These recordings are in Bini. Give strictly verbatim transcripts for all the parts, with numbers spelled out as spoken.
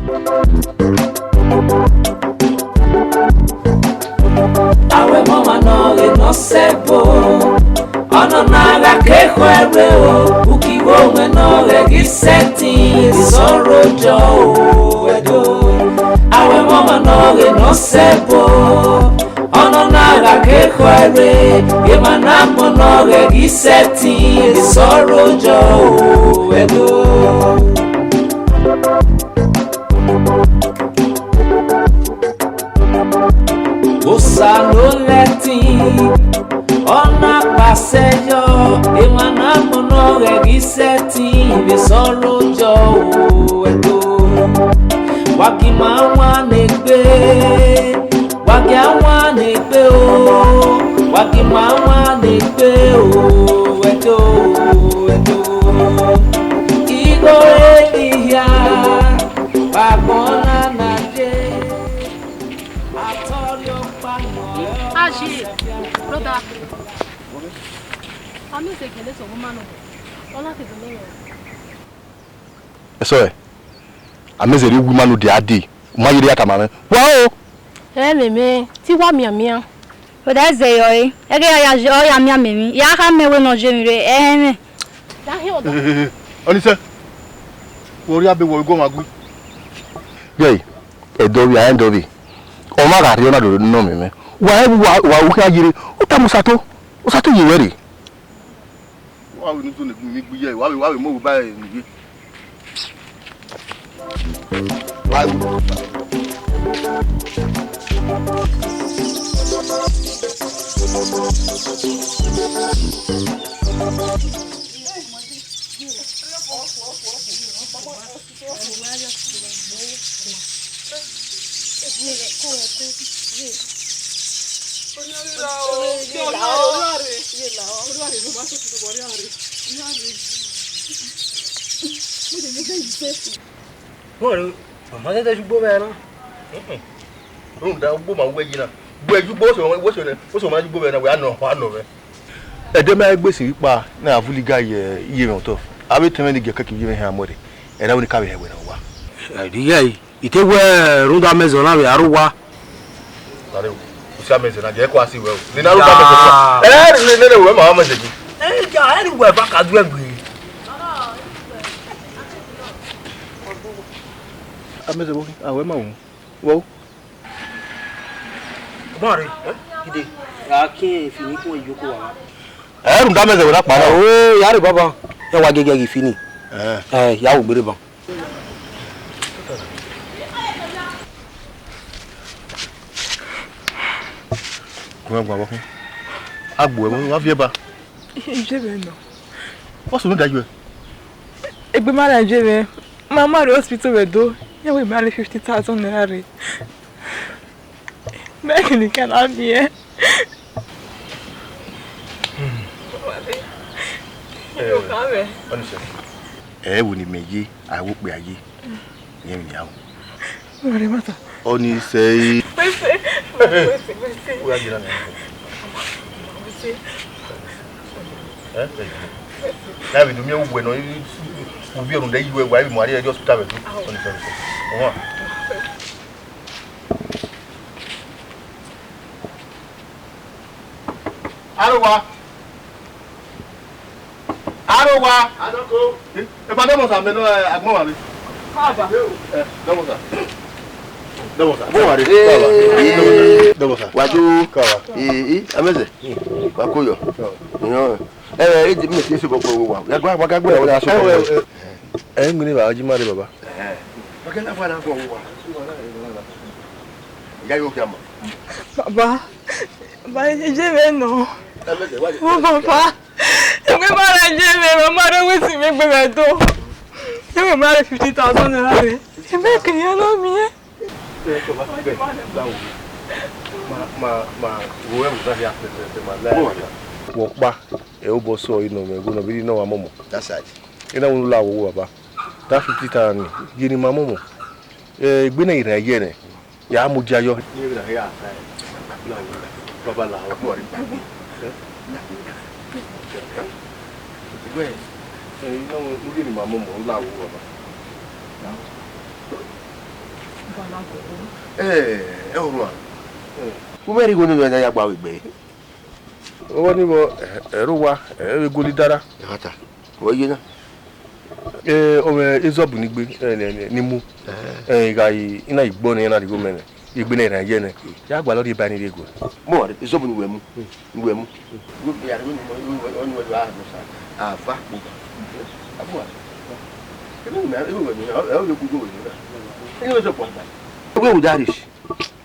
Avbe ọmwa ne ọ ghe ne ọ sẹ ẹbọ, ọnọna gha ke ekhọe rre o, uki vbe owẹn ne ọ ghẹ ghi sẹtin, sorrow joy o, ẹdo. Avbe ọmwa ne ọ ghe ne ọ sẹ ẹbọ, ọnọna gha ke ekhọe rre, emwa ne agbọn ne ọ ghẹ ghi sẹtin, sorrow joy o, ẹdo. Osa ne ọ lẹtin, ọ na kpasẹ yọ, emwa ne agbọn ne ọ ghẹ ghi sẹtin, vbe sorrow joy o, ẹdo. Wa gi ma wan egbe, wa gi a wan egbe o, wa gi ma wan egbe o, ẹdo, ẹdo. Igho eni hia, vbe agbọn na na ye, atọrhiọkpa nọ. Ashi, brother. Amẹzẹ gele sẹ ọmwa nọ, ọ na ke do nọ. Eso ẹ, Amẹzẹ rhie uwu ima ne u dia dee, u ma ye rhie ya tama mwẹ. Wa o! Ẹ mwẹ mwẹ, te I wa mianmian. Brother, ẹzẹ yọ re, ẹghẹ ya ya, ọ ya mianmian emwi, ya kha mẹ wẹ ne ọ ye emwi rre, ẹ hẹ mwẹ. Ya hẹ ọda. Ọni sẹ, wẹ ọ rhie abe wẹ ọghe ọmwa gui. Yẹe, ẹdẹ ovbi a rẹn ẹdẹ ovbi, ọmwa gha rhie ọna do nọ mwẹ mwẹ. Wa rẹn wa, wa ru khian ye rre, u tama Osato, Osato ye wẹ rre. Wa vbe ne u do ne gu mi gbe iye, wa vbe, wa vbe mu ohu ba ẹre ne u ye. Wa vbe. Wẹ ọre, ọ ma zẹdẹ ye ugbo mwẹ na. Rhunmwuda ugbo ma wẹ yi na. Wẹ ye ugbo, wẹ sẹ, wẹ sẹ, wẹ sẹ ma ye ugbo mwẹ na, wẹ a nọ, a nọ mwẹ. Ẹdẹ mẹ a gbe sin vbe ikpa ne a vuli ga ye iye mwẹ otọ. Avbe etẹn mwẹ ni gie kẹki iye mwẹ hia mu ẹre. Ẹre avbe ni ka vbe hẹ wẹ na wa. Ẹdẹ iye, I te wẹ rhunmwuda Amẹzẹ na vbe aro wa. Lare o, usi Amẹzẹ na, jẹ ko a si wẹ o. Nene a rhunmwuda Amẹzẹ na. Ẹ, nene, nene, wẹ ma Amẹzẹ yi. Ẹ, ja, ẹ, wẹ ba ka du ẹgbe. Amẹzẹ vbo, a wẹ ma wu. Vbo? Ọmọ rẹ, ide, a kin fini kun iyoko wa. Ẹ, rhunmwuda Amẹzẹ wẹ na kpa na. O, ya rre baba, ya wa gẹgẹ ghi fini. Ẹ. Ẹ, ya wo gbere ban. Gun ẹguan vbe ọkhan. A gbe uẹ vbe, wa viẹ ba. Iye mwẹ nọ. What's wrong with you? Egbe ma ra iye mwẹ, ma ma rre hospital vbe Ẹdo, iran wẹ ma rhie fifty thousand naira rre. Mẹ khin ne I ka na miẹn. Ẹ, ọnise. Ẹ, vbene imẹ ye, a wo okpia ye. Irẹn emwi ne a ru. Ọnise. Mercy, mercy, mercy. Ẹ, ẹ, na vbe do miẹn uwẹ nọ, u viọ rhunmwuda iye uwẹ, wa vbe mu a rrie hospital vbe Ẹdo. Ọnise, ọnise. Ọmwa. Aro wa. Aro wa. Adoko. Eh, eba dọmọ sa mẹ nọ, eh, agbọn wa vbe. Baba. Eh, dọmọ sa. Dọmọ sa. Bọ wa re. Eh. Dọmọ sa. Wa do. Ka wa. Eh, eh, Amẹzẹ. Wa ko yọ. Ka wa. Iyọn. Eh, eh, mi ti se bọ ko wa. Ya gba, wa ga gbe. Eh, eh, eh. Eh, ngbene ba ji ma re baba. Eh. Wa ke na fa na ko wa. Ya yo kama. Baba. Ba iye mwẹ nọ. Ọ baba, egbe ma ra iye mwẹ, ma ma rre wẹ si mwẹ egbe mwẹ do. Iye mwẹ ma rre fifty thousand naira rre. Emẹ kiri ya na miẹn. Ma, ma, ma, wo ẹmwẹ na hia pẹpẹpẹ, ma la ẹmwẹ na. Wẹ ọkpa, ẹ obọ sẹ ọre nọ mwẹ, ẹgbe nọ vbe rre nọ wa mọmọ. That's right. Ena wẹ ne u la wo baba. That fifty thousand ni, ye ne ima mọmọ. Eh, egbe na I rhan ye nẹ. Ya mudia yọ. Iye vbe na hia, eh, la wo, baba la wo, ọmọ rẹ. Eh? Wẹ, eh, inọ, u rhie ne ima mọmọ, u la wo, baba. Ẹ, ẹ, orua. U mwẹ rhie igho ne ya gba vbe egbe. Ọghe ni vbọ, ẹre owa, ẹ vbe guli dara. Ẹmwata, wẹ ye na. Ẹ, ọ mwẹ ezọbu ni gbe, ẹ, ni, ni, ni mu. Ẹ, I gha yi, I na yi gbe ọnii, iran na rhie igho mẹ nẹ. Egbe ne erhan ye nẹ, ya gbalọ rhie ba ni rhie guẹ. Mo wa re, ezọbu ne uwẹ mu, ne uwẹ mu. Uwẹ ya rhie ne uwẹ, uwẹ, uwẹ, uwẹ, uwẹ, ava kpo. Abu wa. Ebe ne uwẹ, ebe uwẹ mu, ẹ, ẹ, o le gu uwẹ mu na. Ẹ, uwẹ zọ kpo agba. Uwẹ wo darish.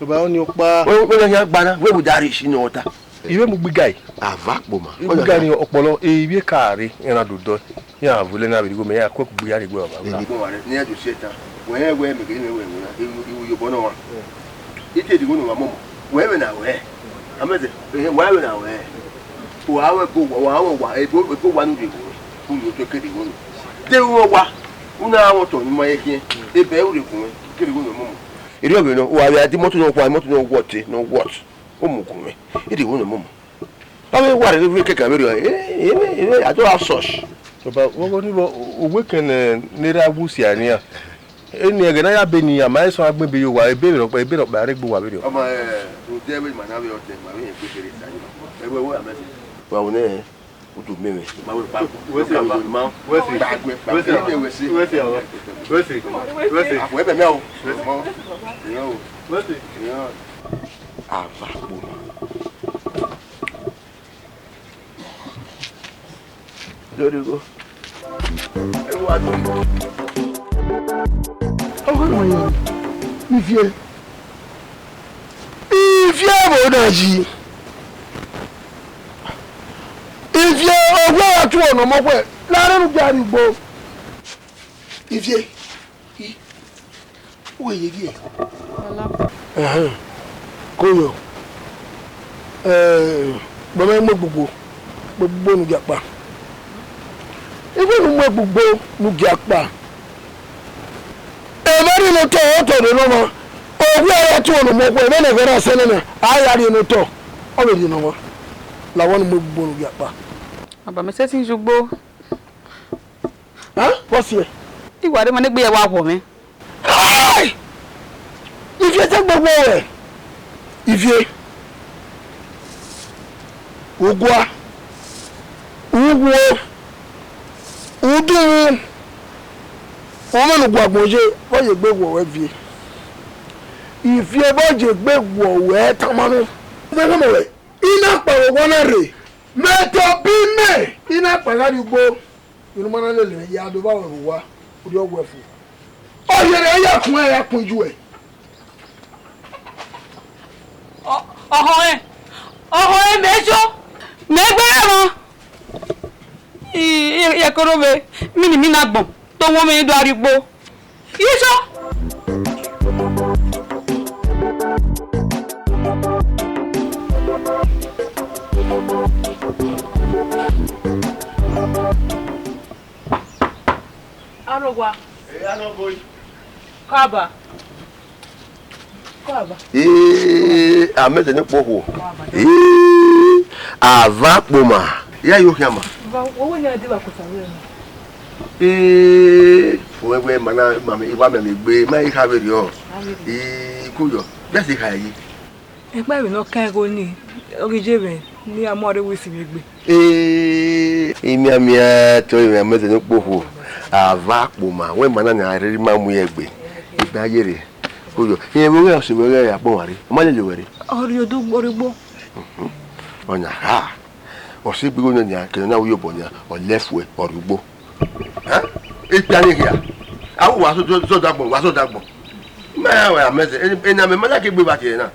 Ọba ọnii ọkpa. Uwẹ, uwẹ ya gba na, uwẹ wo darish ni ọ ta. I vbe mu gbe igai. Ava kpo ma. Igbuga ni ọkpọlọ, ivbi eka rre, iran do dọ, iran vbe lẹ na vbe rhie igho mẹ, iran ku ẹkugbe iran rhie egbe ọmwa. Eni kpọnmwa rẹ, ne iran do si ẹta, wẹ rẹn wẹ mẹ gele mwẹ wẹ na, iwu, iwu yobọ nọ ọmwa. I te rhie igho ne uwa mọmọ, wẹ vbe na wẹ, amẹzẹ, wẹ vbe na wẹ, uwa wẹ ebo, uwa wẹ owa, ebo, ebo owa ne u rhie igho, u rhie otọ ke rhie igho nọ. Te u mwẹ owa, u na mwẹ otọ ne u ma he khian, ebe u rhie gun mwẹ, ke rhie igho nọ mọmọ. Erriọ vbe nọ, uwa vbe a di imoto nọ kua, imoto nọ what, nọ what. Omukhunmwu, I rhie igho ne ọmọmọ. Avbe wa rre vbe kẹkan vberriọ, eh, eh, eh, I don't have such. Baba, vbe ọghe ni vbọ, uwẹ kẹn ne, ne erha wu sia nian. Eni ẹghẹ ne a ya be ne iran, ma i sọn agbọn ebe ye owa, ebe rhọkpa, ebe rhọkpa rre egbe uwa vberriọ. Ọma, eh, rhunmwuda ẹvbo ima na vbe ọtẹn, ma vbe rẹn gbe kherhe sa ni. Ẹvbo ẹvbo amẹ. Wa wo nẹ, udu mẹ mwẹ. Ma wẹ pa. Wẹ si, baba. Ma. Wẹ si. Gba agbọn, gba agbọn, wẹ si. Wẹ si, baba. Wẹ si. Wẹ si. Agbọn ẹbẹ mẹ o. Wẹ si. Ọmọ. Ìyẹn o. Wẹ si. Ìyẹn o. Ava kpo ma. Lórí igho. Ẹ wá lórí igho. Ọgọ ìwọ̀n yẹn, Ivie. Ivie vbe na yi. Ivie, ọgua ra tuẹ ne ọmọ wẹ, la rre ne u gia rrie ugbo. Ivie. I, u wẹ ye ghiẹ? Ẹhẹn. Koyọ. Eh, gbọmọ mu egbugbo, egbugbo ne u gia kpa. Ighe ne u mu egbugbo ne u gia kpa. Emwa rhie ne otọ, otọ rre ne ọmwa. Owa ya tuẹ ne ọmọ wẹ, vbene ẹghẹ na sẹ nẹ na, a ya rhie ne otọ, ọ vbe rhie ne ọmwa. La wẹ ne u mu egbugbo ne u gia kpa. Baba, mẹ sẹtin ye ugbo. Hẹn? Vbọ siẹ? I wa rre emwa ne egbe ya wa wọ mwẹ. Hai! Ivie te gbe wọ wẹ. Ivie. Ugua. Uwuo. Udunmwu. Ọmọ ne u gu agbọn ye, vbọ ye egbe wọ wẹ Ivie. Ivie, vbọ ye egbe wọ wẹ tama nọ. Vbe wẹ mọ wẹ, I na kpao owa na rre. Mẹ tobọ imẹ, I na kpao gha rrie ugbo. Vbene u ma na lele mwẹ, ya do vbe aro vbe owa, u rhie ọghuẹ fo. Ọ yere ya kun, ya kun ijuẹ. Ọ, ọhọ ẹn, ọhọ ẹn, mẹ jọ, mẹ gbe ẹmwẹ. I, i, i ya koro vbe, mi ni mi na gbọn, te ọ wọn mwẹ do a rrie ugbo. Iso! Arowa. Kaba. Kaba. Ee, amẹdẹ ne kpokhuo. Ee, ava kpoma. Ya yo khian ma. Ba, wo we ni ade ba kota we na. Ee, fo wẹ ma na, ma mi, wa mẹ mi gbe, ma i kha vberriọ. Ee, ku yọ. Bẹsi kha yi. Ẹkpa vbe ne ọ kan igho nii, ọ ghi ye vbe ne iran mu aro wẹ isi vbe egbe. Ee, imianmian te ọre mwẹ amẹdẹ ne kpokhuo, ava kpoma, wẹ ma na nian rhirhi ma mu irẹn gbe, egbe a yere, kuyọ, irẹn vbe ọghe ọse mwẹ ghẹ agbọn wa rre, ọ ma lele wẹ rre. Ọ rrie odugbo, ọ rrie ugbo. Ọna kha, ọ sẹ egbe igho nọ nian, kene ọ na ru iyobọ nian, ọ lẹ fuẹ, ọ rrie ugbo. Hẹn? Ekpia ni hia, a wa zọ, zọ, zọ dagbọn, wa zọ dagbọn. Ma ya wẹ amẹdẹ, ena mẹ ma na ke gbe vbe tie na.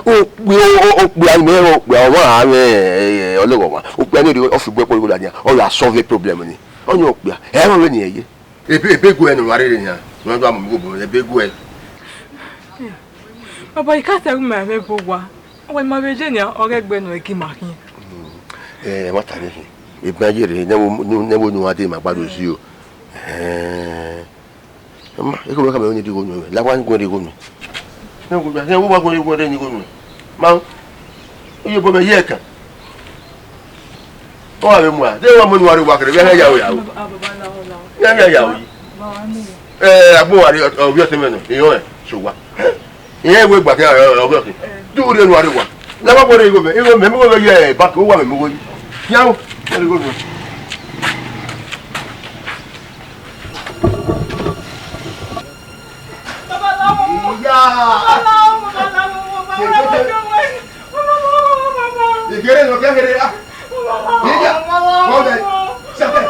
Okpia, o-, o-, okpia mẹ, okpia ọmwa mwẹ, eh, ọlọghọmwa. Okpia ne ọ fi gbe ẹkpo igho ladian, ọ ya solve problem ni. Ọni okpia, ẹ i rọnmwẹ ne irẹn ye. Ebe, ebe guẹ ne uwa rre nian, ne uwa do mu igho obọ, ebe guẹ. Baba, I ka sẹ ẹre ma mwẹ ebo wa. Wa ma vbe je nian, ọ ghẹ gbe nọ ẹki ma khian. Eh, ẹmwata rre khin. Ebe a ye rre, ne wo, ne wo nu wa de ma gbado si o. Eh. Ma, eko mẹ ka mẹ ni rhie igho nuẹn, la wa guẹn rhie igho nuẹn. Ne wo wa guẹn, guẹn rhie igho nuẹn. Ma, iye bo mẹ ye ẹkan. Ọ wa vbe mua, de wa mu enu wa rre uwa kẹrẹ, vbe ya o ya o. Ya ya ya o. Eh, agbọn wa rre, ọ vbe ọtẹn mwẹ nọ, iyọn ẹ. So wa. Irẹn wẹ gba ke ọghe ọke. Du rhie enu a rre wa. Na wa wẹrẹ igho mẹ, igho mẹ, igho mẹ ye bank, uwa mẹ mu igho yi. Yan o, igho mẹ. Iya. Ikere no ke here ah. Iya. Go there. Sit there.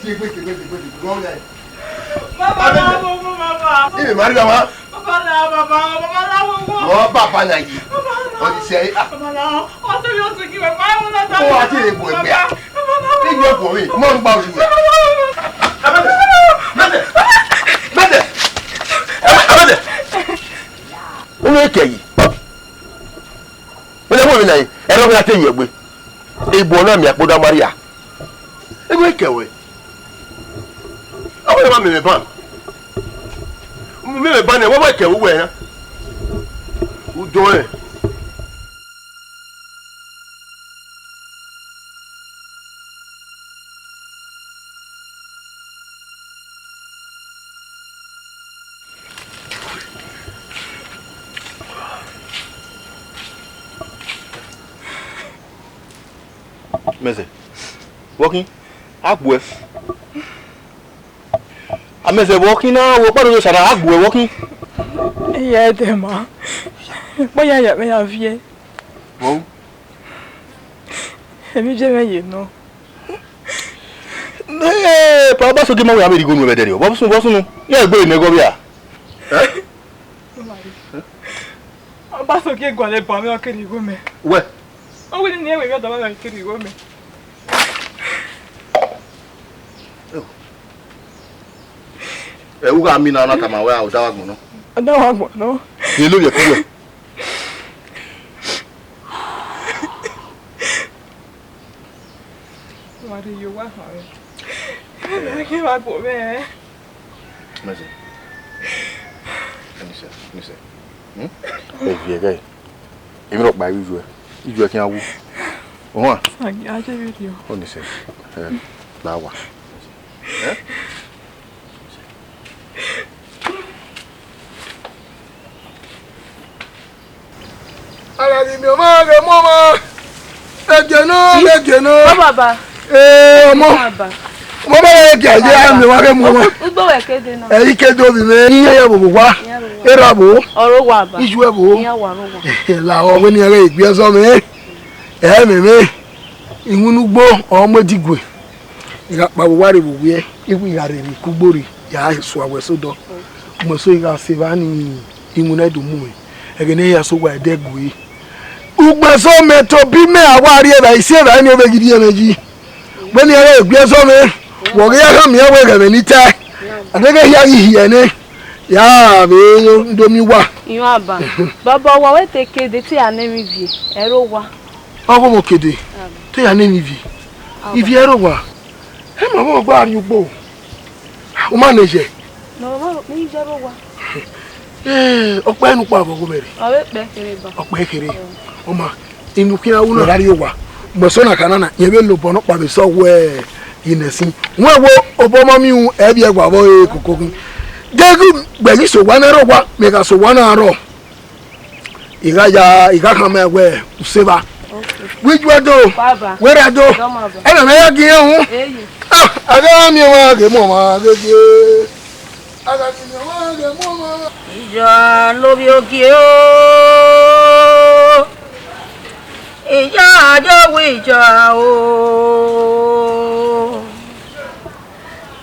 Sit, wait, wait, wait, wait, wait. Go there. Baba, Abẹ́dẹ̀. Baba, baba. Ibe Maria wa. Baba la, baba, baba la, baba. Ọ baba na yi. Baba la. Ọ ti sẹ, ah. Baba la. Ọ ti yọ ti ki baba, baba la. Ọ wa ti lè bu ẹgbẹ́. Baba la. Ibi ẹkùn mi, mo ń gba oṣù rẹ̀. Abẹ́dẹ̀. Abẹ́dẹ̀. Abẹ́dẹ̀. Abẹ́dẹ̀. Unu eke yi. Wọ́n yẹ wọ́n mi na yi. Ẹ̀rọ mi ati yẹ gbe. Ibo na mi akpoda Maria. Ego eke wẹ. Awẹ ma mẹmẹ ban. Mẹmẹ ban ne wọ́n wẹ kẹ wẹ na. Udọ ẹ. Mẹzẹ, vbọ khin? A gbuẹ. A mẹzẹ vbọ khin na, wo kparo yo sara, a gbuẹ vbọ khin. Iya ẹdẹ ma. Kpọ ya ya vbe ya viẹ. Vbọ? Emwi je mwẹ ye nọ. Ee, pa Ọbasogie ma wẹ a vbe rhie igho nuẹn vbe ẹdẹrriọ. Vbọ sunu, vbọ sunu. Iran egbe ne ẹghọ vbe a. Ẹ? Ọbasogie gualọ ẹbọ mwẹ, ọ kere igho mẹ. Wẹ? Ọ wẹ ne ẹ wẹ vbe ọdọ mwẹ, ọ kere igho mẹ. Ẹ, u gha mina na tama wẹ a, ọ da vbe agbọn nọ. Ọ da vbe agbọn nọ. Ye lo ye ku wẹ. Wa rhie ye owa họn mwẹ. Ẹ ghi vbe agbọn mwẹ. Mẹzẹ. Mẹzẹ. Mẹzẹ. Hmm? Ovie ghẹ. Emwi rhọkpa i vbe ijuẹ. Ijuẹ khian wu. Ohan. Agie, a je vbe rhie. Onisẹ. Ẹ, la wa. Ẹ? A gha ghi miẹn ọmwa ghe mu ọmwa, ẹgie nọ, ẹgie nọ. Ọ baba. Ee, ọmọ. Baba. Ọmọ baba ẹgie, a gha miẹn ọmwa ghe mu ọmwa. Ugbo wẹ kede na. Ẹ i kede ovbi mwẹ, iye ya vbe owa. Iye ya vbe owa. Erha vbo. Ọrọwa ba. Iye vbo. Iye wa rọwa. La ọ wẹ ne iran ghẹ gbe ẹzọ mwẹ. Ẹ mwẹ mwẹ. Iwinna ugbo, ọ mu edigue. I gha kpa vbe owa rre vbe owiẹ, I gha rherhe ke ugbo rre, ya sua wẹ sẹ odọ. Mu eso I gha sẹ evba ni iwinna do mu mwẹ. Ẹghẹ ne I ya sẹ owa ẹdẹ gue. Ugbẹn so mẹ tobọ imẹ a wa rri evba, I si evba ni ovbe ghi rhie mwẹ yi. Wẹ ne iran ghẹ gbe ẹzọ mwẹ, wẹ ọ ghi ya khama iran wẹ ẹghẹ mwẹ ni tae. A deghẹ hia ghi hiẹ nẹ, ya vbe do miẹn uwa. Iran aba. Baba, wa wẹ te kede te ya ne emwi ivie, ẹre owa. Ọghe ọmọ kede, te ya ne emwi ivie. Ivie ẹre owa. Ẹ ma vbe ọgba rrie ugbo. U ma nẹ yẹ. Nọ, ma, ma i jẹ ẹre owa. Ee, ọkpa ẹnukpa vbe ọghe mwẹ rre. Ọ vbe kpẹ kherhe ba. Ọkpa kherhe. Ọ ma, inu khian ru na. Wẹ ra rrie owa. Mu eso na kha na na, rẹn vbe lobọ nọkpa vbe sẹ wẹ Inẹsin. Wẹ wo, obọ ọmọ miẹn ẹ vbiẹ wa vbe ọre koko khin. Deghẹ gbẹ ghi sẹ owa na rre owa, mẹ gha sẹ owa na rrọọ. I gha ya, I gha khama ẹn wẹ, u sẹ evba. Okay. Wẹ i ju ẹdo, baba, wẹ ra ẹdo. Dọmọ ba. Ẹna mẹ ya gie ẹhun. Eyi. Ah, a gha miẹn ọmwa ghe mu ọmwa ghe gie. A gha miẹn ọmwa ghe mu ọmwa. Iya ne ovbi ogie o. Iya je wẹ iya o.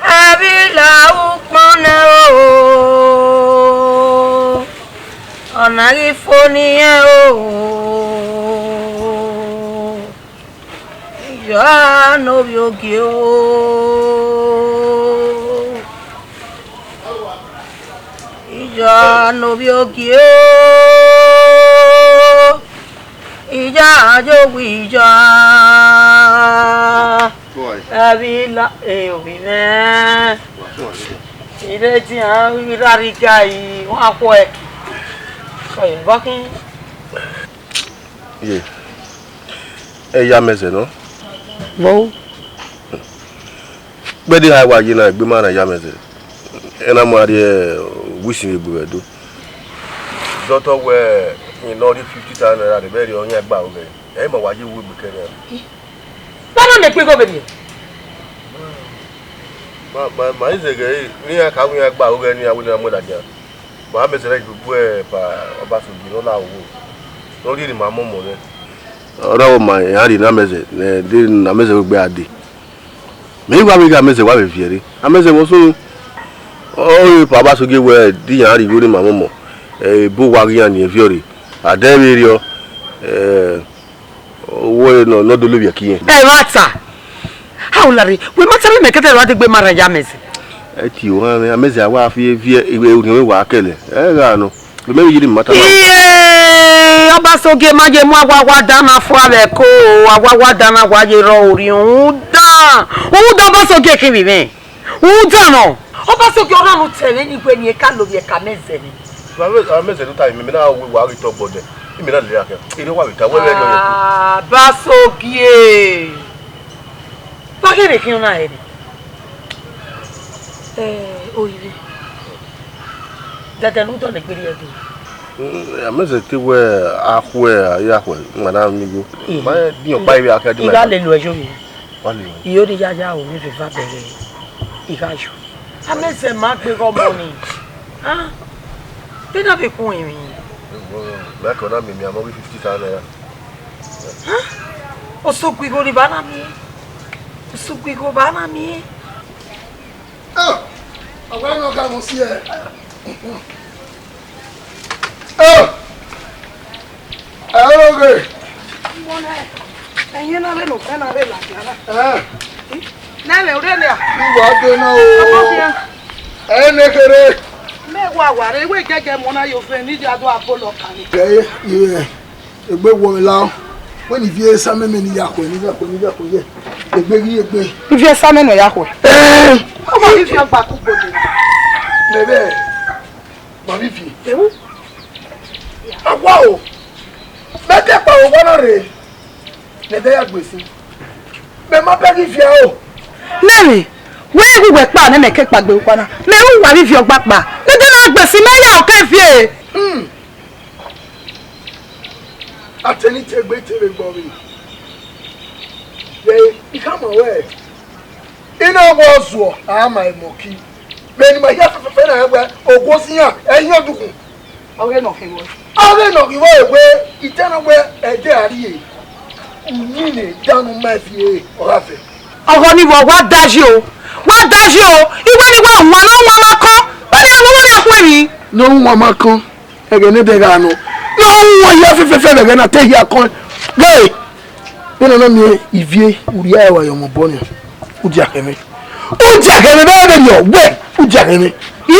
Ẹvbi la ukpọn nẹ o, ọ na ghi fo ne irẹn o, iya ne ovbi ogie o, iya ne ovbi ogie o, iya ye owa iya. Boy. Ẹvbi la, eh, ovbi mwẹ. Wa tun wa. Ire dian, ira rri ga i, wa khuẹ. Oi, vbọ khin? Ye. Ẹ ya mẹ zẹ nọ. Vbọ? Gbẹdẹ ha wa ye na, egbe ma na ya mẹ zẹ. Ẹ na mu a rrie, Wẹ isin vbe gbe vbe Ẹdo. Dọtọ wẹ, ne ọ rhie fifty thousand naira rre, vbe rriọ iran gba aro ghẹ. Ẹ i ma wa ye uwu egbe kẹre. Vbọ na mẹ kpe igho vberriọ? Ma, ma, ma i zẹghẹ re, ne iran ka wẹ iran gba aro ghẹ ne iran wẹ ne iran muẹn ladian. Ma Amẹzẹ na bu epa Ọbasogie ne ọ la aro, ne ọ rhie ne ima mọmọ nẹ. Ọ rha ma iran rhie ne Amẹzẹ, ne, de ne Amẹzẹ vbe gbe a dee. Mẹ i wa vbe ghe Amẹzẹ wa vbe viẹ re. Amẹzẹ vbe sunu. Ọ re epa Ọbasogie wẹ, de iran rhie igho ne ima mọmọ. Ebo wa ghi iran ni viọ re. A dẹ vberriọ, eh, wẹ nọ, ne ọ do lovbiẹ ke irẹn. Ẹmwata. A wu la rre, wẹ ma ta vbe mẹ kẹdẹ rua degbe ma rhan ya Amẹzẹ. Ẹ tie ohan mwẹ, Amẹzẹ a wa fi viẹ, orhiọn mwẹ wa kẹlẹ. Ẹ gha nọ. Mẹ vbe ye ne ima ta na. Iye, Ọbasogie ma ye mu awawa dan na fua vbe ẹko, awawa dan na wa ye rrọọ orhiọn, rhunmwuda, rhunmwuda Ọbasogie khin vbe mwẹ. Rhunmwuda nọ. Ọbasogie ọ rhan ne u tẹ mwẹ ni wẹ ne I ka lovbiẹ ke Amẹzẹ nẹ. Wa vbe Amẹzẹ do ta, imẹ na wẹ wa ghi tọ gbọdẹ. Imẹ na lele akẹ. Erriọ wa vbe ta, wẹ vbe rriọ yẹ. Ọbasogie. Wa ghe vbe khian na hẹ nẹ. Eh, Ohibi. Dẹdẹ ne u dọlegbe rrie Ẹdo. Mm, Amẹzẹ te wẹ a khuẹ, a ya khuẹ, ma na miẹn igho. Iya. Ma rẹn diọn kpa ivbi akẹ di I ma gha lele uẹ yo vbe. Wa lele uẹ. I ro ne I ya ya aro vbe eva bẹghe, I gha yo. Amẹzẹ ma gbe ghe ọmọ ni. Ah, vbene a vbe khuẹn emwi. Mẹ ka na miẹn miẹn amọ ghi fifty thousand naira. Ah, osogbo igho ni ba na miẹn. Osogbo igho ba na miẹn. Ah, ọgua nọ ka mu si ẹ. Ah, ẹ ro ghe. Ẹyin na vbe nọ, ẹ na vbe ladian na. Eh. Na vbe ore nia. Uwa de na o. Ọmọ khian. Ẹ ne kere. Mẹ wa wa re, wẹ gẹgẹ mọ na yo fẹ, ne I ya do abo lọ kan ni. Ẹ, ẹ, egbe wọ la. Wẹ ne ivie sa mẹmẹ ne I ya khuẹ, ne I ya khuẹ, ne I ya khuẹ ye. Egbe ghi egbe. Ivie sa mẹ ne ọ ya khuẹ. Eh. Ọmọ ivie ọgba kugbo de. Mẹ vbe. Ma vbe ivie. Ewu. Awa o. Mẹ ke kpa owa na rre. Mẹ vbe ya gbe sin. Mẹ ma bẹghe ivie o. Nẹmwi, wẹ ghi wẹ kpa nẹ mẹ ke kpa gbe ukpa na. Mẹ ru wa vbe ivie ọgba kpa. Mẹ de na gbe sin, mẹ ya okẹ ivie. Hmm. A te ni te egbe te vbe gbọ vbe. Ye, I khama wẹ. I na wẹ ọ zuọ, a ma emọ ki. Vbene ima hia fẹfẹfẹ na wẹ, ogo si iran, ẹ i yan odukhun. Ọ ghe ne ọ khin vbọ? Ọ ghe ne ọ khin vbọ wẹ, I te na wẹ, ẹdẹ a rrie, uyinmwẹ danu ma fi ẹre, ọ gha vẹ. Ọghọ ni vbọ, wa dayi o, wa dayi o, I wẹ ne I wẹ wan ne ọ wan ma kọn, wẹ ne I wẹ ne a khuẹn emwi. Ne ọ wan ma kọn. Ẹghẹ ne ẹdẹ gha nọ, ne ọ wan hia fẹfẹfẹ vbe ẹghẹ na te hia kọn. Ghe, vbene ọ na miẹn ivie, u rhie ẹre wa ye ọmọ obọ nian, u dia khẹ mwẹ. U dia khẹ mwẹ, vbe vberriọ wẹ, u dia khẹ mwẹ. I,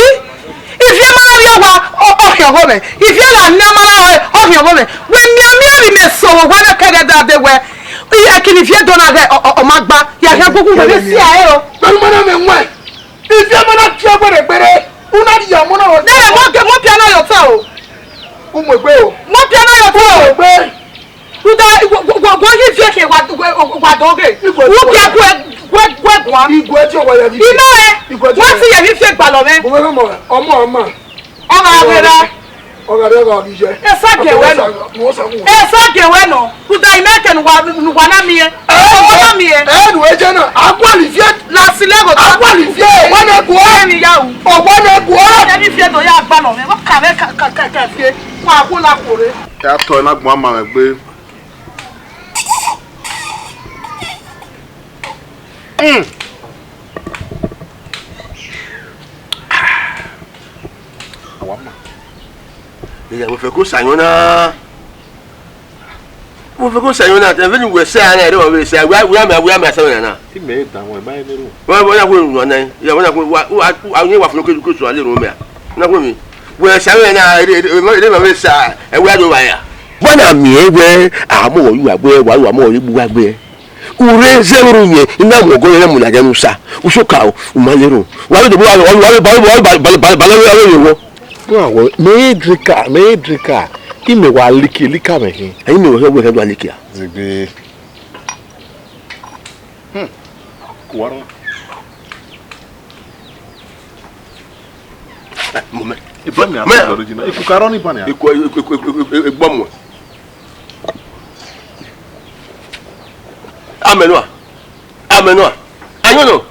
ivie ma na rrie owa, ọ, ọ khian ọghọ mwẹ. Ivie gha miẹn ma na rre, ọ khian ọghọ mwẹ. Wẹ miẹn miẹn vbe imẹ so vbe owa mwẹ kẹghẹ da dee wẹ, ẹki ne ivie do na ghẹ, ọ, ọ, ọ ma gba. Ya khian gugu wẹ vbe si ẹre o. Kpẹrumẹ na mẹ wẹ. Ivie ma na tie gberegbe, u na rhie ọmọ na vbe. Nẹ, mọ ke, mọ piano ye otọ o. U mu egbe o. Mọ piano ye otọ o. U mu egbe. Rhunmwuda, wọ, wọ, wọ, wọ ye ivie ke wa, wa, wa do ghe. Igwe. U ke guẹ, guẹ, guẹ guan. Igwe ti o wa ya ni. Ina ẹ. Igwe ti o wa ya. Wọ ti ye vbe ivie gbalọ mwẹ. Mo fẹ́ mọ̀, ọmọ, ọmọ. Ọ gha vbe ra. Ọ gha rre, ọ gha ghi ye. Esa gie wẹ nọ. Mo sa gun. Esa gie wẹ nọ. Rhunmwuda imẹ ke ne uwa, ne uwa na miẹn. Ẹ, uwa na miẹn. Ẹ, nu eje na. Aguali fie. La si lẹ gho. Aguali fie. Wẹ ne guọ. Ẹ mi ya wu. Ọ wẹ ne guọ. Ẹ mi fie do ya gba nọ mẹ. Wọ ka mẹ ka, ka, ka, ka fie. Wa khuo la khuo re. Ya tọ na gbọn ama mwẹ gbe. Mm. Awa ma. Iya, wẹ fẹ ko sa yọn na. Wẹ fẹ ko sa yọn na, tẹ veni wẹ sa na, ẹre wẹ sa, wẹ, wẹ mẹ, wẹ mẹ sa na. Ti mẹ da wọn, ba ne ru. Wẹ, wẹ na ko ru na. Ya, wẹ na ko wa, wa, wa, wa fun ko ko so ale ru mẹ. Na ko mi. Wẹ sa na, ẹre, ẹre, ẹre ma wẹ sa, ẹ wẹ do ba ya. Wẹ na mi ẹ wẹ, a mọ yu agbe, wa wa mọ yu agbe. Ure zẹ vbe ru yẹn, I na mu ọgọ yẹn mu ladian ne u sa. Usoka o, u ma ye ru. Wa vbe dobo, wa vbe, wa vbe, wa vbe, wa vbe, wa vbe, wa vbe, wa vbe, wa vbe, wa vbe. Wa wọ, mẹ i drika, mẹ i drika. Imẹ wa liki, lika mẹ khin. Ẹyin mẹ wẹ, wẹ kẹ do a liki a. Zigbe. Hmm. Ku wa rọ. Eh, mo mẹ. Ibrahim ya Mẹ- original. Iku karọ ni ban ya. Iku, iku, iku, iku, iku, igbọmọ. Amẹnua. Amẹnua. Ayọn nọ.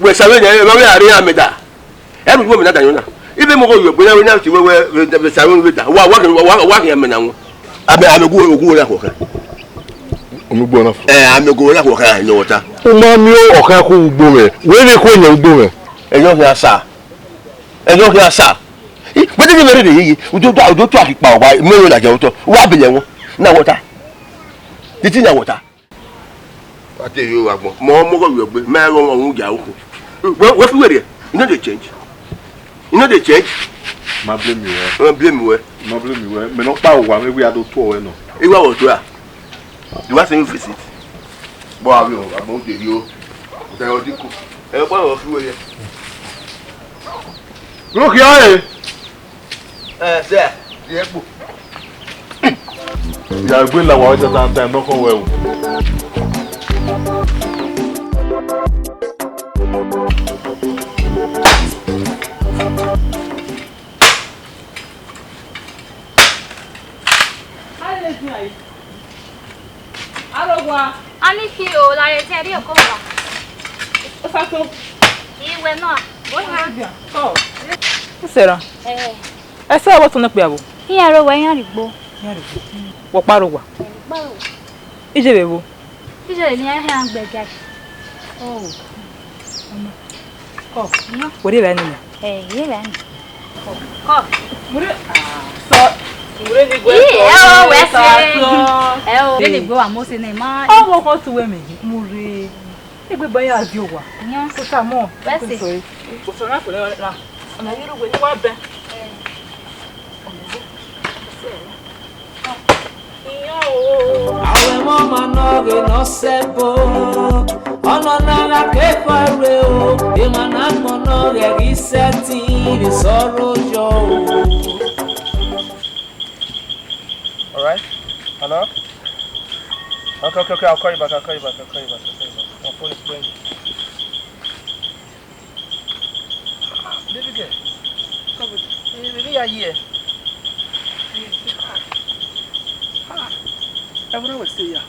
Wẹ sa vbe nya, ẹ ma vbe a rre amẹ da. Ẹ mu igbọmọ na da ayọn na. Ibe mo ko yọ gbe na, wẹ na ti wẹ, wẹ, wẹ, wẹ sa vbe da. Wa, wa, wa, wa, wa, amẹ na wọn. Amẹ, amẹ gu, gu wẹ na kọ kha. Ọmọ ugbo na fọ. Ẹ, amẹ gu wẹ na kọ kha, yọ wọta. U ma miẹn ọkhan khu ugbo mwẹ. Wẹ vbe khu yẹn ugbo mwẹ. Ẹ yọ khian sa. Ẹ yọ khian sa. Ih, wẹ te ghi vbe rre yeye, udo, udo, udo tu akhi kpa wa, mẹ yo ladian otọ, wa bele ẹmwẹ, na wọta. Titi na wọta. Wa te yo wa gbọn, mọ, mọ gọ yọ gbe, mẹ gọ wọn ya okhu. Wẹ, wẹ fi wẹ rriẹ, you no dey change. You no dey change. Ma blame you, eh? Wẹ blame wẹ. Ma blame you, eh? Mẹ nọ kpa owa, mẹ wi a do tuọ wẹ nọ. Iwa wọ tua. You want to visit? Bọ a wi o, a gbọn de yo. Ọtẹ yọ diko. Ẹ kpa wọ fi wẹ yẹ. Look here, eh. Ẹ, sir, di ẹkpo. Ya gbe la wa ọjọ́ ta ta ẹnọ kọ wẹ o. Arowa. Ani fi o la re te ri oko wa. Osato. Iwe no. Oya. Ko. Usera. Eh. Ese wo tun ne kpe abo. Iyan ro wa iyan rigbo. Iyan rigbo. Wo pa ro wa. Pa ro. Ije bebo. Ije ni a han gbe ga. Oh. Kọ, wẹ rhie vbe ẹre nẹ? Ẹ, rhie vbe ẹre nẹ. Kọ. Wẹ rhie, ah, sọ, wẹ rhie ni gbe. Ih, ẹ o, wẹ sẹ. Ẹ o, wẹ ni gbe wa mo se nẹ ma. Ọ wọ kọ tu wẹ mẹ, mu rre. Egbe ba ya di owa. Yan. Ko ta mọ. Wẹ sẹ. Ko sọ na fo na. Ọna yẹrẹ wẹ ni wa bẹ. Ẹ. Avbe ẹmwẹ ọmwa ne ọ ghe ne ọ sẹ ẹbọ, ọnọ na gha ke ekhọe rre o, emwa ne agbọn ne ọ ghẹ ghi sẹtin vbe sẹ ọrrọ yọ o. All right. Hello? Okay, okay, okay. I'll call you back. I'll call you back. I'll call you back. I'll call you back. My phone is ringing. Baby girl, come with me. Eh, baby, you are here. Ah, everyone will stay here.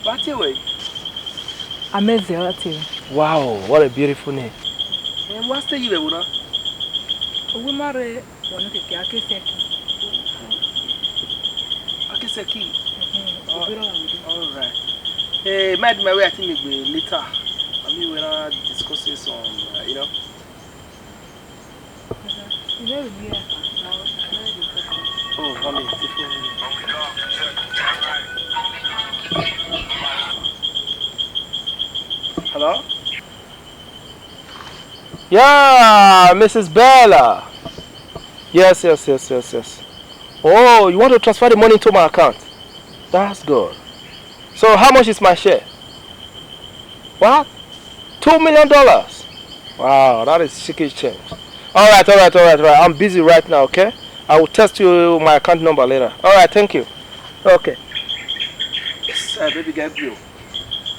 What you way? Amazing, what you? Wow, what a beautiful name. Eh, what stay you there, Una? We marry. Wọnọ kẹkẹ Akesẹki. Akesẹki. Mhm. Oh, all right. Eh, mind my way, I think maybe later. I mean, we na discuss it some, uh, you know. Oh, mommy, the phone. Hello? Yeah, Missus Bella. Yes, yes, yes, yes, yes. Oh, you want to transfer the money into my account? That's good. So how much is my share? What? Two million dollars? Wow, that is chicken change. All right, all right, all right, all right. I'm busy right now, okay? I will text you my account number later. All right, thank you. Okay. Yes, uh, baby girl, bro.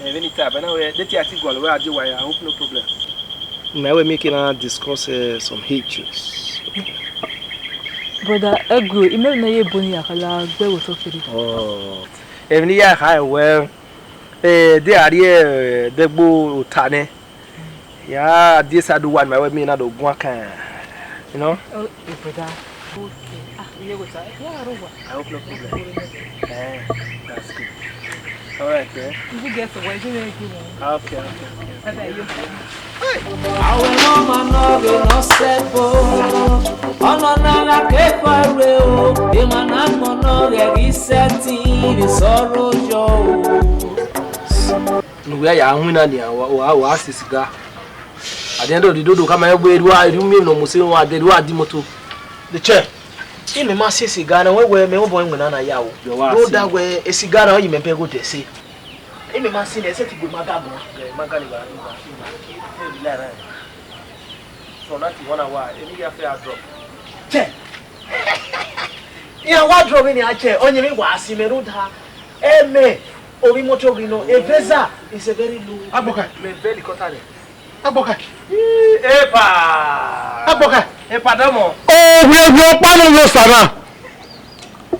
Eh, vbene I ta, but now, eh, date I ti gualọ, where I dey, why, I hope no problem. Mẹ wẹ make una discuss, eh, some issues. Brother, ẹ gbe, imẹ ne ye boni ya kala gbe wo to kiri. Oh. Emwi ne I ya kha wẹ, eh, de a rrie, eh, dẹgbe ota nẹ. Ya die sa do wa ma wẹ mi na do guan kan, you know? Oh, eh, brother. Okay. Ah, you go try. Yeah, I don't want. I hope no problem. Eh, that's good. All right, eh? If you get to where you may give one. Okay, okay, okay. Bye bye, you. Avbe ẹmwẹ ọmwa ne ọ ghe ne ọ sẹ ẹbọ, ọnọ na gha ke ekhọe rre o, emwa ne agbọn ne ọ ghẹ ghi sẹtin vbe sẹ ọrrọ yọ o. Ne uwẹ ya winna nian, wa, wa, wa si siga. At the end of the day, do khama wẹ erhua, erha umiẹn ne ọ mu sẹ wa dẹ, erhua di moto. The chair. Imẹ ma si siga na, wẹ wẹ mẹ obọ iwinna na ya o. Rhunmwuda wẹ siga na, ọ yi mẹ bẹghe odẹ ẹse. Imẹ ma si nẹ, ẹse ti gu ima ga guan. Ẹ, ima ga ni ba, ima, ima. Ẹ, bi la ra. From that one hour, eni ya fe a drop. Chair. Iran wa drop ni a chair, ọ yẹn vbe wa si mẹ rhunmwuda. Ẹ mẹ, ovbi imoto ghi nọ, Ebenezer is a very low. Agboka. Mẹ vẹ helicopter nẹ. Agbọkha. Epa. Agbọkha. Epa dọmọ. Ovbi ovbi ọkpa ne ovbi Osa na.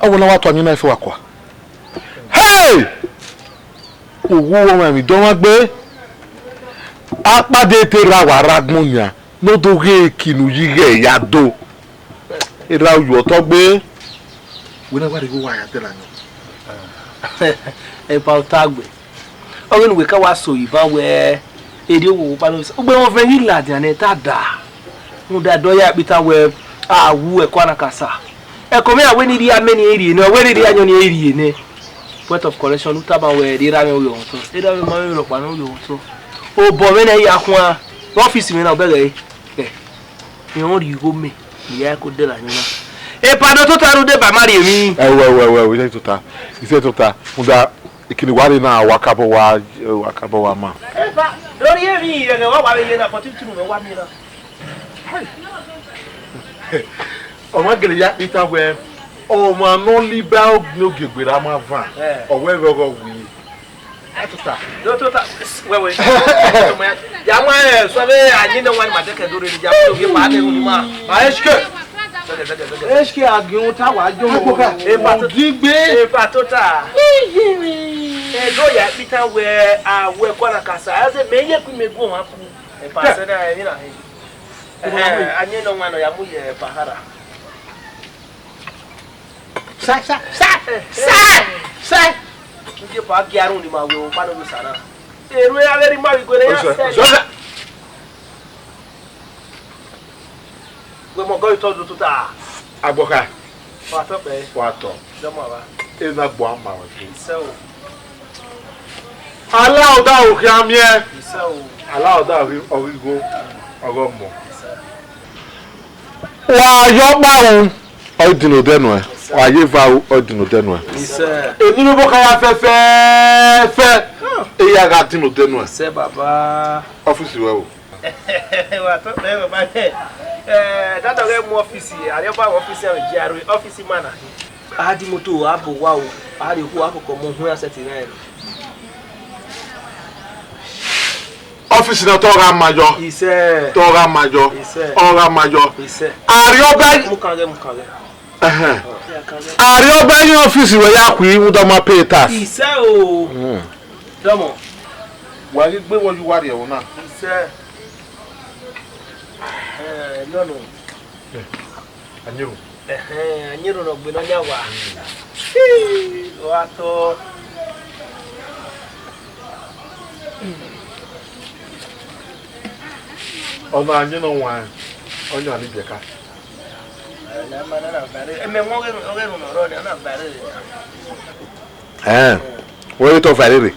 Ọ wẹ ne a wa tua emwi na fo wa kua. Hey! Uwu ọmwa emwi dọmwa gbe. Akpade te ra wa ra agbọn yan, ne ọ do ghe eki ne u yi ghẹ ya do. Erha uyu ọtọ gbe. Wẹ na wa rhie igho wa ya dẹla yan. Epa Otagbe. Ọ ghe ne uwẹ ka wa so iban wẹ erriọ owowo kpa ne ovbi Osa. Ugbẹn mwẹ ọvẹn ghi ladian nẹ ta da. Rhunmwuda ẹdẹ ọ ya kpita wẹ a wu ẹko Anakasa. Ẹko mwẹ a wẹ ne I rhie amẹ ni rhie nẹ, ọ wẹ ne I rhie ayọn ni rhie nẹ. Point of correction, u tama wẹ erha mwẹ ọghe ọmọtọ. Erha mwẹ ma mwẹ rhọkpa ne ọghe ọmọtọ. Obọ mwẹ nẹ I ya khuan. Ọfisi mwẹ na ọ bẹghe ẹre. Ẹ, I rẹn rhie igho mẹ, I ya ẹko dẹla ayọn na. Epa do tota rhunmwuda eba ma rhie emwi. Ẹwẹ, ẹwẹ, ẹwẹ, ẹwẹ, isẹ tota, isẹ tota. Rhunmwuda, ikini wa rre na, wa kabọ wa, wa kabọ wa ma. Epa, do rhie emwi rẹghẹ wa wa vbe ye na, but itunu mwẹ wa miẹn na. Ọ ma gele ya kpita wẹ, ọmwa ne ọ liba ne ogiegbe ra ma van, Ẹ. ọ wẹ vbe ọghọ wi. Ẹ tota. Do tota, wẹ wẹ. Ya ma ẹ sọ vbe a ni nọ wa ni ma dẹkẹ do rre ni, ya ma do ghe pa ne ru ni ma. Ma ẹ shike. Bẹgẹ, bẹgẹ, bẹgẹ. Eshke a gie uhunmwu ta wa yo. Epa tota. Udigbe. Epa tota. Iyemi. Ẹ do ya kpita wẹ a wẹ ẹko Anakasa. A zẹ mẹ ye ku mẹ gu ọmwa ku. Epa sẹ na emwi na he. Ẹhẹn, a ni nọ wa nọ ya mu ye epa hara. Sa, sa, sa, sa, sa. Nje pa gia run ni ma wẹ ọkpa ne ovbi Osa na. Erhu a vbe rhie ima vbe igue ne ya sẹ. Wẹ mọ gọ itọ do tota. Agbọkha. Wa tọ kpẹ. Wa tọ. Dọmọ wa. E na gbọ ama wẹ ke. Sẹ o. Ala ọda o khian miẹn. Sẹ o. Ala ọda ọ ghi, ọ ghi gho, ọ ghi mọ. Wa yọ ọkpa ru, ọ i din odẹ nuẹn. Wa ye eva ru, ọ i din odẹ nuẹn. Sẹ. Emwi ne obọ kha ya fẹfẹfẹ, e ya gha din odẹ nuẹn. Sẹ baba. Ọfisi ruẹ o. Wa tọ kpẹ, baba. Eh, dada ghẹ mu ọfisi, Arriọba ọfisi aro, G R A ọfisi ma na. A di moto, a bọ owa o, a rhie okhuo, a kọkọ mu ohun asẹt nẹ. Ọfisi na te ọ gha ma yọ. Isẹ. Te ọ gha ma yọ. Isẹ. Ọ gha ma yọ. Isẹ. Arriọba. Mu kan ghẹ, mu kan ghẹ. Ẹhẹn. Arriọba yin ọfisi wẹ ya khui, rhunmwuda ọ ma pay tax. Isẹ o. Hmm. Dọmọ. Wa ghi gbe vbọ ye uwa rrie ẹvbo na. Isẹ. Eh, no, no. Anyero. Ẹhẹn, anyero ne ọ gbe ne ọ yan wa. Wa tọ. Ọna anyero wan, ọ yan ni biẹka. Ẹmẹ wọn ọghe, ọghe erhunmwu ọrọ ni, ọ na ba ẹre. Ẹn, wẹ vbe te ọ va rere?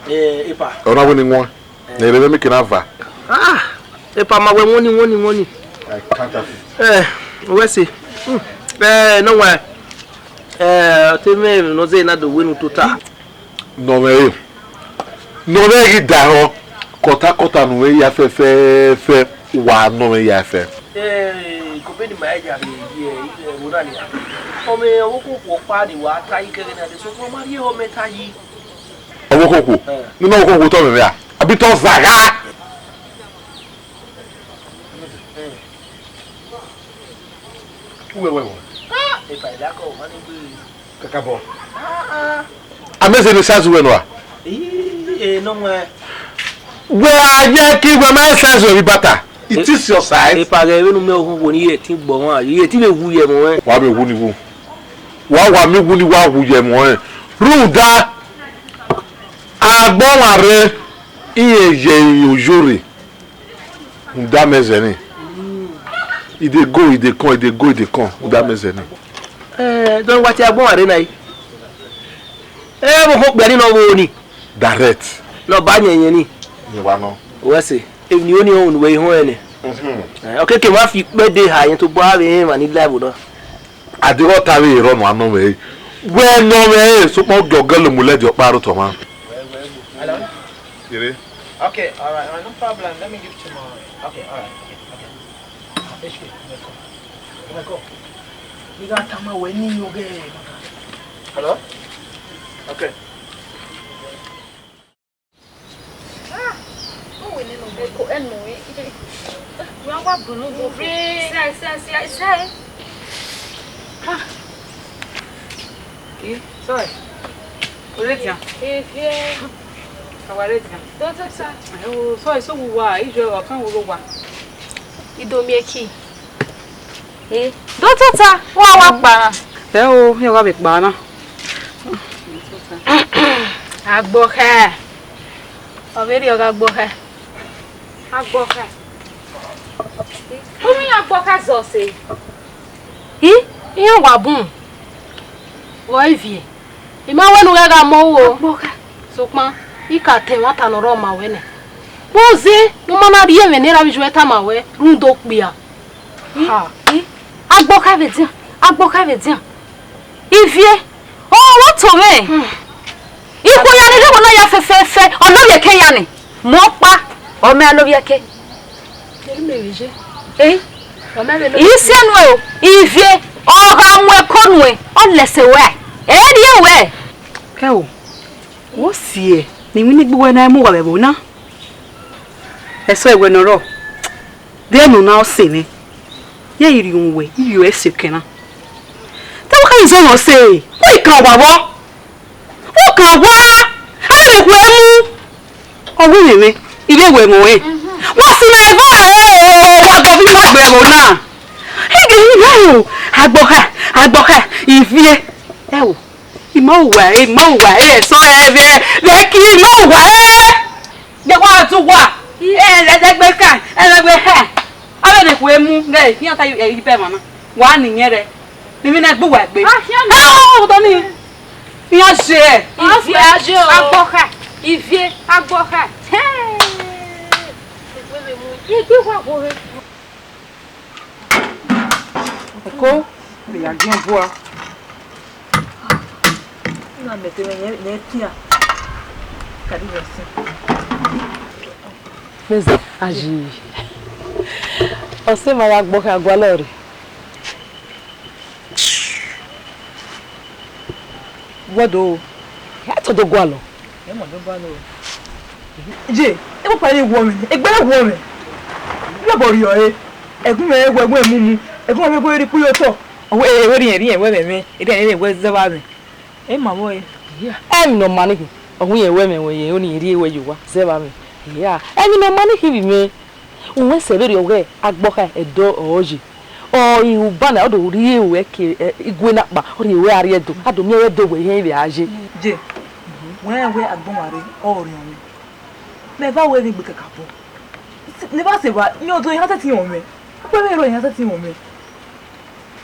Eh, epa. Ọ na wẹ ne I wọn. Ne erha mwẹ ke na va. Ah, epa ma wẹ wọnni, wọnni, wọnni. I can't have it. Eh, wẹ se. Hmm. Eh, no wa. Eh, ọ te mwẹ ne ọ zẹ na do wẹ ne u tota. Nọ mwẹ re. Nọ mwẹ ghi da họ. Kọta kọta ne u mwẹ ya fẹfẹfẹ, wa nọ mwẹ ya fẹ. Eh, ko be ni ma ya vbe ye, eh, ẹvbo na nia. Ọ mwẹ ọvbokhan okhuo ọkpa ni wa ta yi kẹghẹ na, de sokpan ọ ma rhie ehọ mẹ ta yi. Ọvbokhan okhuo. Eh. Nene ọvbokhan okhuo tọ mwẹ vbe a? Abi tọ zagha? Eh. Uwẹ wẹ wọ. Ah, epa idakọ, ọ ma ni gbe. Kakabọ. Ah, ah. Amẹzẹ ne size wẹ nọ a? Ii, eh, no mwẹ. Wẹ a ye ki wẹ ma size wẹ vbe bata. It is your size. Epa ghẹ vbene u miẹn okhunmwu ni, ye ẹtin gbọ mwa, ye ẹtin vbe wu ye ẹmwẹ ọnrẹn. Wa vbe wu ni wu. Wa wa miẹn wu ni wa wu ye ẹmwẹ ọnrẹn. Rhunmwuda, agbọn ọmwa rre, irẹn ye oyo rre. Rhunmwuda mẹ zẹ ni. I dey go, i dey come, i dey go, i dey come. Rhunmwuda mẹ zẹ ni. Eh, dọn wa tie agbọn ọmwa rre na yi. Eh, vbe okhuo okpia ni nọ vbo ni? Direct. Ne ọ ba yẹnyẹn ni. Ni wa nọ. Wẹ se, emwi ne I ho ne uwẹ i họn ẹnẹ. Mhm. Eh, ọ keke ma fi ikpẹdẹ ha yẹn tobọ avbe emwa ni la ẹvbo na. A deghẹ ọ ta vbe rrọọ nọ anọ mwẹ re. Wẹ nọ mwẹ re, sokpan ogiẹ ọgẹlẹ mu lẹdẹ ọkpa aro tọ mwa. Hello? Ire. Okay, all right, all right, no problem. Let me give it to my, okay, all right, okay, okay. H K, let me call. Let me call. Nigga, tama wẹ ni yo ge. Hello? Okay. Ah, ọ wẹ nene ọmọ ẹko ẹnọ, Wa buru buru. Sai, sai, sai, sai. Ah. Eh, sorry. Ore dia. Eh, eh. Aware dia. Dọtọta. Eh, o, sorry, so wa, ijo ọkan wo wa. Idomieki. Eh, dọtọta, wa wa kpa. Eh, o, iran wa vbe kpa na. Agbọkhẹ. Ọ vbe rhie ọghe agbọkhẹ. Agbọkhẹ. Unu iran agbọkhẹ zọ sẹ. I, iran wa bun. Vbọ ivie? I ma wẹ ne u ghẹ gha mọ ru o. Agbọkhẹ. Sokpan, I ka ta ẹmwata ne ọ rrọọ ma wẹ nẹ. Vbọzẹ ne u ma na rhie ẹmwẹ ne erha avbe Ijuẹ tama wẹ, rhunmwuda okpia. Ha. Agbọkhẹ vbe dian, agbọkhẹ vbe dian. Ivie, ọ, ọ to mwẹ. Ikhuo ya ni rre ẹvbo na ya fẹfẹfẹ, ọ lovbiẹ ẹkẹ ya ni. Mu ọkpa, ọ ma lovbiẹ ẹkẹ. Eh? Isi enu o, ivie, ọ gha mu ẹko nuẹn, ọ lẹsẹ wẹ, ẹ rhie wẹ. Kẹ o, wo si ẹ, ne iwinna igbe uwẹ na mu uwa vbe ẹvbo na. Ẹsọ ẹwẹ ne ọ rrọọ, de unu na ọ sẹ mwẹ, ye I rhie uwẹ, I rhie ẹse kẹ na. Te wo kha izọ nọ sẹ, wẹ I kan owa vbọ? Wo kan owa, a vbe khuẹ mu. Ọ wẹ mwẹ, I vbe wẹ ẹmwẹ ọnrẹn. Wa si mẹ evba, wa gọ vbe iwinna igbe ẹvbo na. Ege, ẹ o, agbọkha, agbọkha, ivie. Ẹ o, I ma uwa ẹre, I ma uwa ẹre, ẹsọ ẹre vbe, vbe ẹki, I ma uwa ẹre. Gbe wa tu wa. Ẹ, ẹdẹgbe ka, ẹdẹgbe ha. Avbe ne khuẹ mu, ghe, iran ta ibẹ mwa na. Wa ni yẹn rẹ. Ni mi na gbe uwa egbe. Ah, khian. Ah, ọdọ ni. Iran ṣe ẹ. Ivie, agbọkha. Ivie, agbọkha. Hey. Igbe wa wo re. Eko, mẹ ya giẹn bua. Na mẹ te mẹ yẹn, yẹn tian. Kadi yẹn sin. Mẹzẹ, ayi. Ọse ma ya gbọ kha gualọ rre. Wọdo, ẹ tọ do gualọ. Ẹ mọ do gualọ. Je, e kpakpa ni wọ mwẹ, egbe wọ mwẹ. Lọbọ rriọ re, ẹgun mwẹ wẹ ẹgun mumu, ẹgun mwẹ wẹ rikpu ye otọ. Ọ wẹ, e wẹ rhiẹnrhiẹn wẹ mwẹ, e rhiẹnrhiẹn wẹ zẹvba mwẹ. E ma vbọ re? Emwi ne ọ ma ni khin, ọ wu irẹn wẹ mwẹ wẹ ye, ọni rhie wẹ ye owa, zẹvba mwẹ. Emwi ne ọ ma ni khin vbe mwẹ, uwẹ sẹ vberriọ ọghe agbọkha ẹdẹ ọre ọ ye. Ọ i ru ba na, ọ do rhie ruẹ ke, ẹ, igue na kpa, ọ rhie ruẹ a rrie Ẹdo, a do miẹn wẹ Ẹdo wẹ irẹn vbe a ye. Je, wẹ rẹn wẹ agbọn mwa rre, ọ rọnmwẹ. Mẹ va wẹ vbe egbe kakabọ. Ne I va sẹ evba, ne ọ do iran sẹtin rọnmwẹ. Wẹ vbe rọ iran sẹtin rọnmwẹ.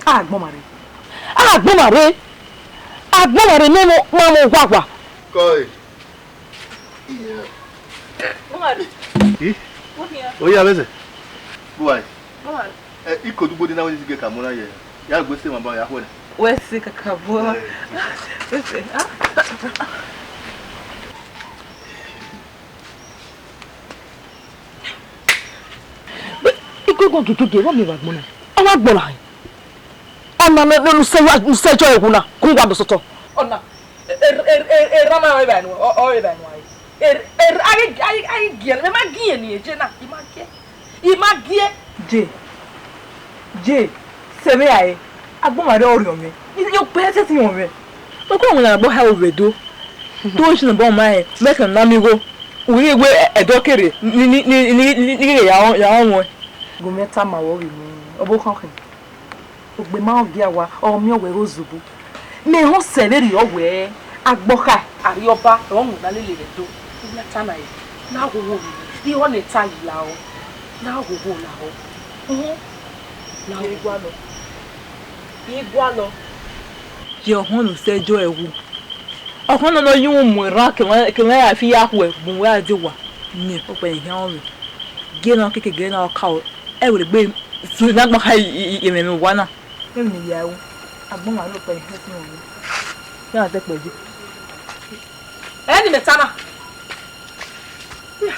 Agbọn mwa rre. Agbọn mwa rre. Agbọn mwa rre, mẹ ma mu owa wa. Kọe. Ih. Oya, vbe ẹzẹ. Buai. Eh, iko dugbo di na wẹ ni zighe ka mu na ye. Ya gbe se ma ba ya khuẹ na. Wẹ se kakabọ. Eh. Wẹ se, ah. Iko guan gege, vbọ miẹn vbe agbọn na? Ọ wa gbọnna hẹ. Ọna ne, ne, ne usẹ ya, usẹ jọ ẹwu na, kun wa do sotọ. Ọna, e, e, e, e, erhan na ọre vbe anu, ọ, ọre vbe anu ae. E, e, a ghi, a ghi, a ghi giẹn, mẹ ma giẹn ni, je na, I ma giẹn. I ma giẹn. Je, je, sẹ vbe rae, agbọn mwa rre ọ rọnmwẹ. I, I, ọ pẹ sẹtin rọnmwẹ. Ọgọ ọmwa na gbe ha ovbe do. Do isin ne ọ ma rẹn, mẹ kẹ na miẹn igho. U ghi wẹ Ẹdo kere, ni, ni, ni, ni, ni, ni, ni, ya, ya, ya, wọn. Gu mẹ tama ruẹ vbe unu, ọ vbe khọn khin. Ogbe ma ọ gia wa, ọ miẹn wẹ ghe ozobo. Mẹ họn sẹ vberriọ wẹ, agbọkha. Arriọba, ọ wọn na lele vbe Ẹdo. U na ta na ye, na ghogho vbe, vbe ihọ ne ta yi lahọ. Na ghogho lahọ. Uhun. Na ye gualọ. Ye gualọ. Ye ọhọn ne usẹ jọ ẹwu. Ọkhọn nọ nọ ye uhunmwu erhan, ke mwẹ, ke mwẹ ya fi ya khuẹ, bun wẹ a die owa. Miẹn, ọkpa ẹre khian ọnrẹn. Gie ne ọ keke, gie ne ọ ka o. Ẹ wẹ gbe su na gbọn kha emwi, emwi owa na. Emwi ne I ya ru, agbọn mwa rre ọkpa ẹre khian ọnrẹn. Ya zẹ kpẹ je. Ẹ ni mẹ ta na. Ya.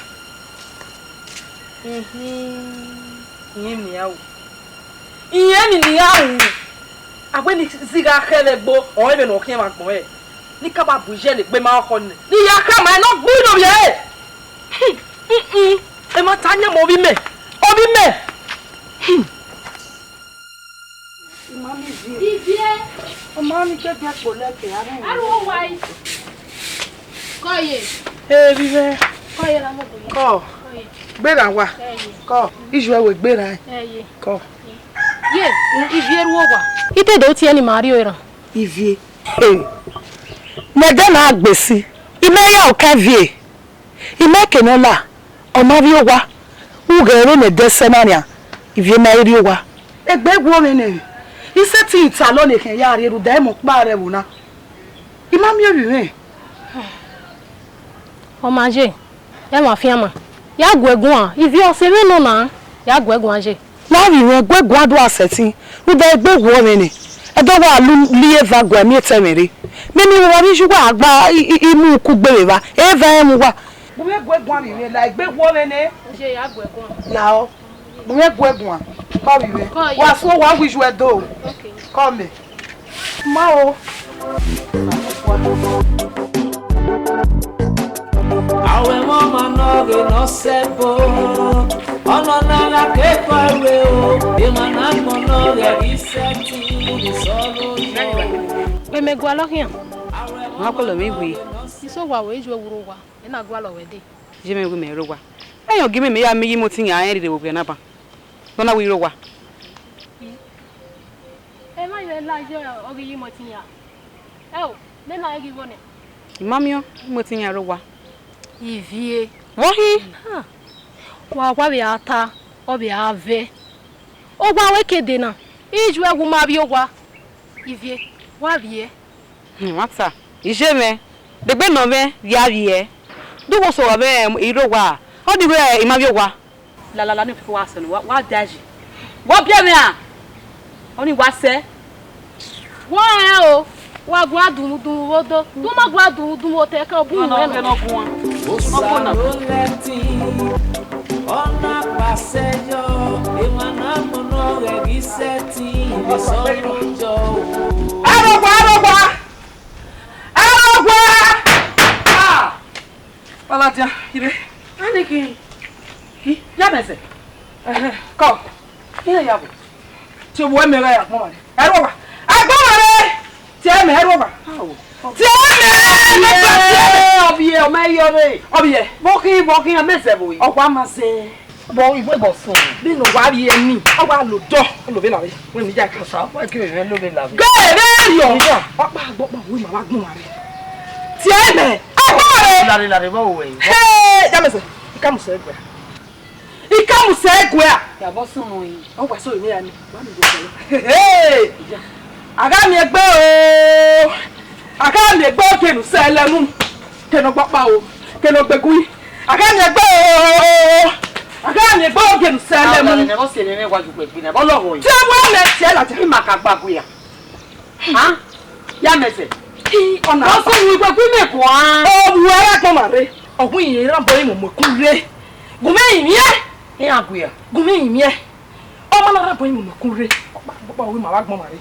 Mhm. Iran ni a ru. Iran ni ni a ru. A wẹ ne I zigha khẹ vbe ẹgbo, ọ vbe ne ọ khian vbe agbọn ẹre. Ne I ka ba bu iye ne egbe ma ọkhọ nẹ. Ne I ya khama ẹn ne ọ gbe ino vbe ẹre. Hmm, hmm, hmm. Ẹmwata yan mẹ, ovbi mẹ. Ovbi mẹ. Imami vie. Ivie. Ọ ma ni kẹkẹ kpo lẹkẹ, a rẹ. Aro wa yi. Kọ ye. Ee, vbe imẹ. Kọ ye la mo gbe. Kọ. Kọ ye. Gberra wa. Ẹ ye. Kọ. Iye wẹ gberra. Ẹ ye. Kọ. Ye, ivie ru owa. I te do tie ne ima rrie eran. Ivie. Hey. Mẹ ẹdẹ na gbe si. Imẹ ya okẹ vie. Imẹ ke ne ọ la, ọ ma vbe owa, ughẹ vbene ẹdẹ sẹ na nian, ivie ma i rrie owa. Egbe wu mwẹ nẹ, I sẹtin talọ ne ekhẹn ya rrie rhunmwuda ẹmwẹ ọkpa rẹ ẹvbo na. I ma miẹn ovbi mwẹ. Ọ ma ye, ẹmwẹ afianma, ya gu ẹre guan, ivie ọse mwẹ nọ na, ya gu ẹre guan ye. Ne avbe mwẹ gu ẹre guan do a sẹtin, rhunmwuda egbe wu mwẹ nẹ, ẹdẹ wa lu li eva guan miẹn etẹn mwẹ rre. Mẹ ni wa vbe iye uwa gba i, i, i mu kugbe vbe evba, eva rẹn mu uwa. Gu mwẹ gu ẹre guan vbe ivie la, egbe wu mwẹ nẹ. Ye, ya gu ẹre guan. Lahọ. Gu mwẹ gu ẹre guan. Kọ vbe ivie. Kọ ye. Wa suẹn, wa wi iye uwa do. Okay. Kọ mẹ. Ma o. Awẹ mọ ma nọ ghe nọ sẹ bo, ọnọ na gha ke kọ iwe o, emwa na gbọn nọ ghẹ ghi sẹtin, the sorrow show. Wẹ mẹ gualọ khian. Ma kọlọ mwẹ iwe. Iso wa wẹ iye uwu rre owa, ẹ na gualọ wẹ dee. Ye mẹ wẹ mẹ rre owa. Ẹyọn gi mẹ, mẹ ya miẹn iye imoto iran rhie rre vbe okpia na ban. Ne ọ na wẹ I rre owa. Emwa ye la ye ọghe iye imoto iran. Ẹo, mẹ na ghi vbo nẹ? I ma miẹn imoto iran rre owa. Ivie. Vbọ khin? Ha. Wa, wa vbe a ta, ọ vbe a vẹ. Owa wẹ ke dee na, iye uwu ma vbe owa. Ivie, wa vbiẹ. Hmm, wa ta. Iye mwẹ, degbe nọ mwẹ, ya vbiẹ. Do wo so wa vbe I rre owa, ọ di wẹ I ma vbe owa. Lalala ni wa sẹ ne wa, wa dia yi. Wa biẹ mwẹ a? Ọni wa sẹ. Wa rẹn o, wa gua dunmwudunmwu vbe odo. Du ma gua dunmwudunmwu otọ ẹkẹ, ọ bu wẹ nọ. Ọna ọ guan. Osa no lẹtin, ọ na kpasẹ yọ, emwa na gbọnnọ ghẹ ghi sẹtin, vbe sọ lojọ o. Arogba, arogba! Arogba! Ah! Ọladian, ire. Aniki. Hi, ya mẹ zẹ. Ẹhẹn, kọ. Iran ya vbo? Te vbo ẹmwẹ gha ya agbọn mwa rre? Ẹrhuọwa. Agbọn mwa rre! Tie ẹmwẹ, ẹrhuọwa. Tie ẹmwẹ, mẹ gba tie ẹmwẹ. Ọvbiẹ, ọ ma yọ rre. Ọvbiẹ. Vbọ khin, vbọ khin, a mẹ zẹ vbo? Ọ wa ma zẹ. Vbọ, ivbo ẹbọ sunu. Vbene ọ wa rrie ni, ọ wa lo odọ, ọ lo vbe lavbe. Wẹ ne I ya ka. Osa, ọ ke vbe lo vbe lavbe. Gẹ vbe rriọ. Iya. Ọkpa agbọkpa, wẹ ma wa gbọn mwa rre. Tie ẹmwẹ, agbọn mwa rre. Lare, lare, vbọ wẹ? Hey, ya mẹ zẹ. I ka mu sẹ ẹguẹ. I ka mu sẹ ẹguẹ a? Ya vbọ sunu yi. Ọ wa so eni ya ni. Wa mi go sẹ. Hey! A gha miẹn egbe o. A gha miẹn egbe o, kene u sẹ lẹ mu. Kene ọ gbọkpa o. Kene ọ gbegu yi. A gha miẹn egbe o. A gha miẹn egbe o, kene u sẹ lẹ mu. Lare, ne vbọ sẹ ne wa ju gbe gbe na. Vbọ lọghọ yi. Te wa mẹ tie ladian. I ma ka gba gui ya. Ha? Ya mẹ zẹ. Ọna. Ọ sunu igbe gui mẹ guan. Ọ wu ẹre agbọn mwa rre. Ọ wu iran bọ imọmọ ẹkun rre. Gu mwẹ rinmwian. Iran gu ya. Gu mwẹ rinmwian. Ọ ma na rhan bọ imọmọ ẹkun rre. Ọkpa, ọkpa, wẹ ma wa gbọn mwa rre.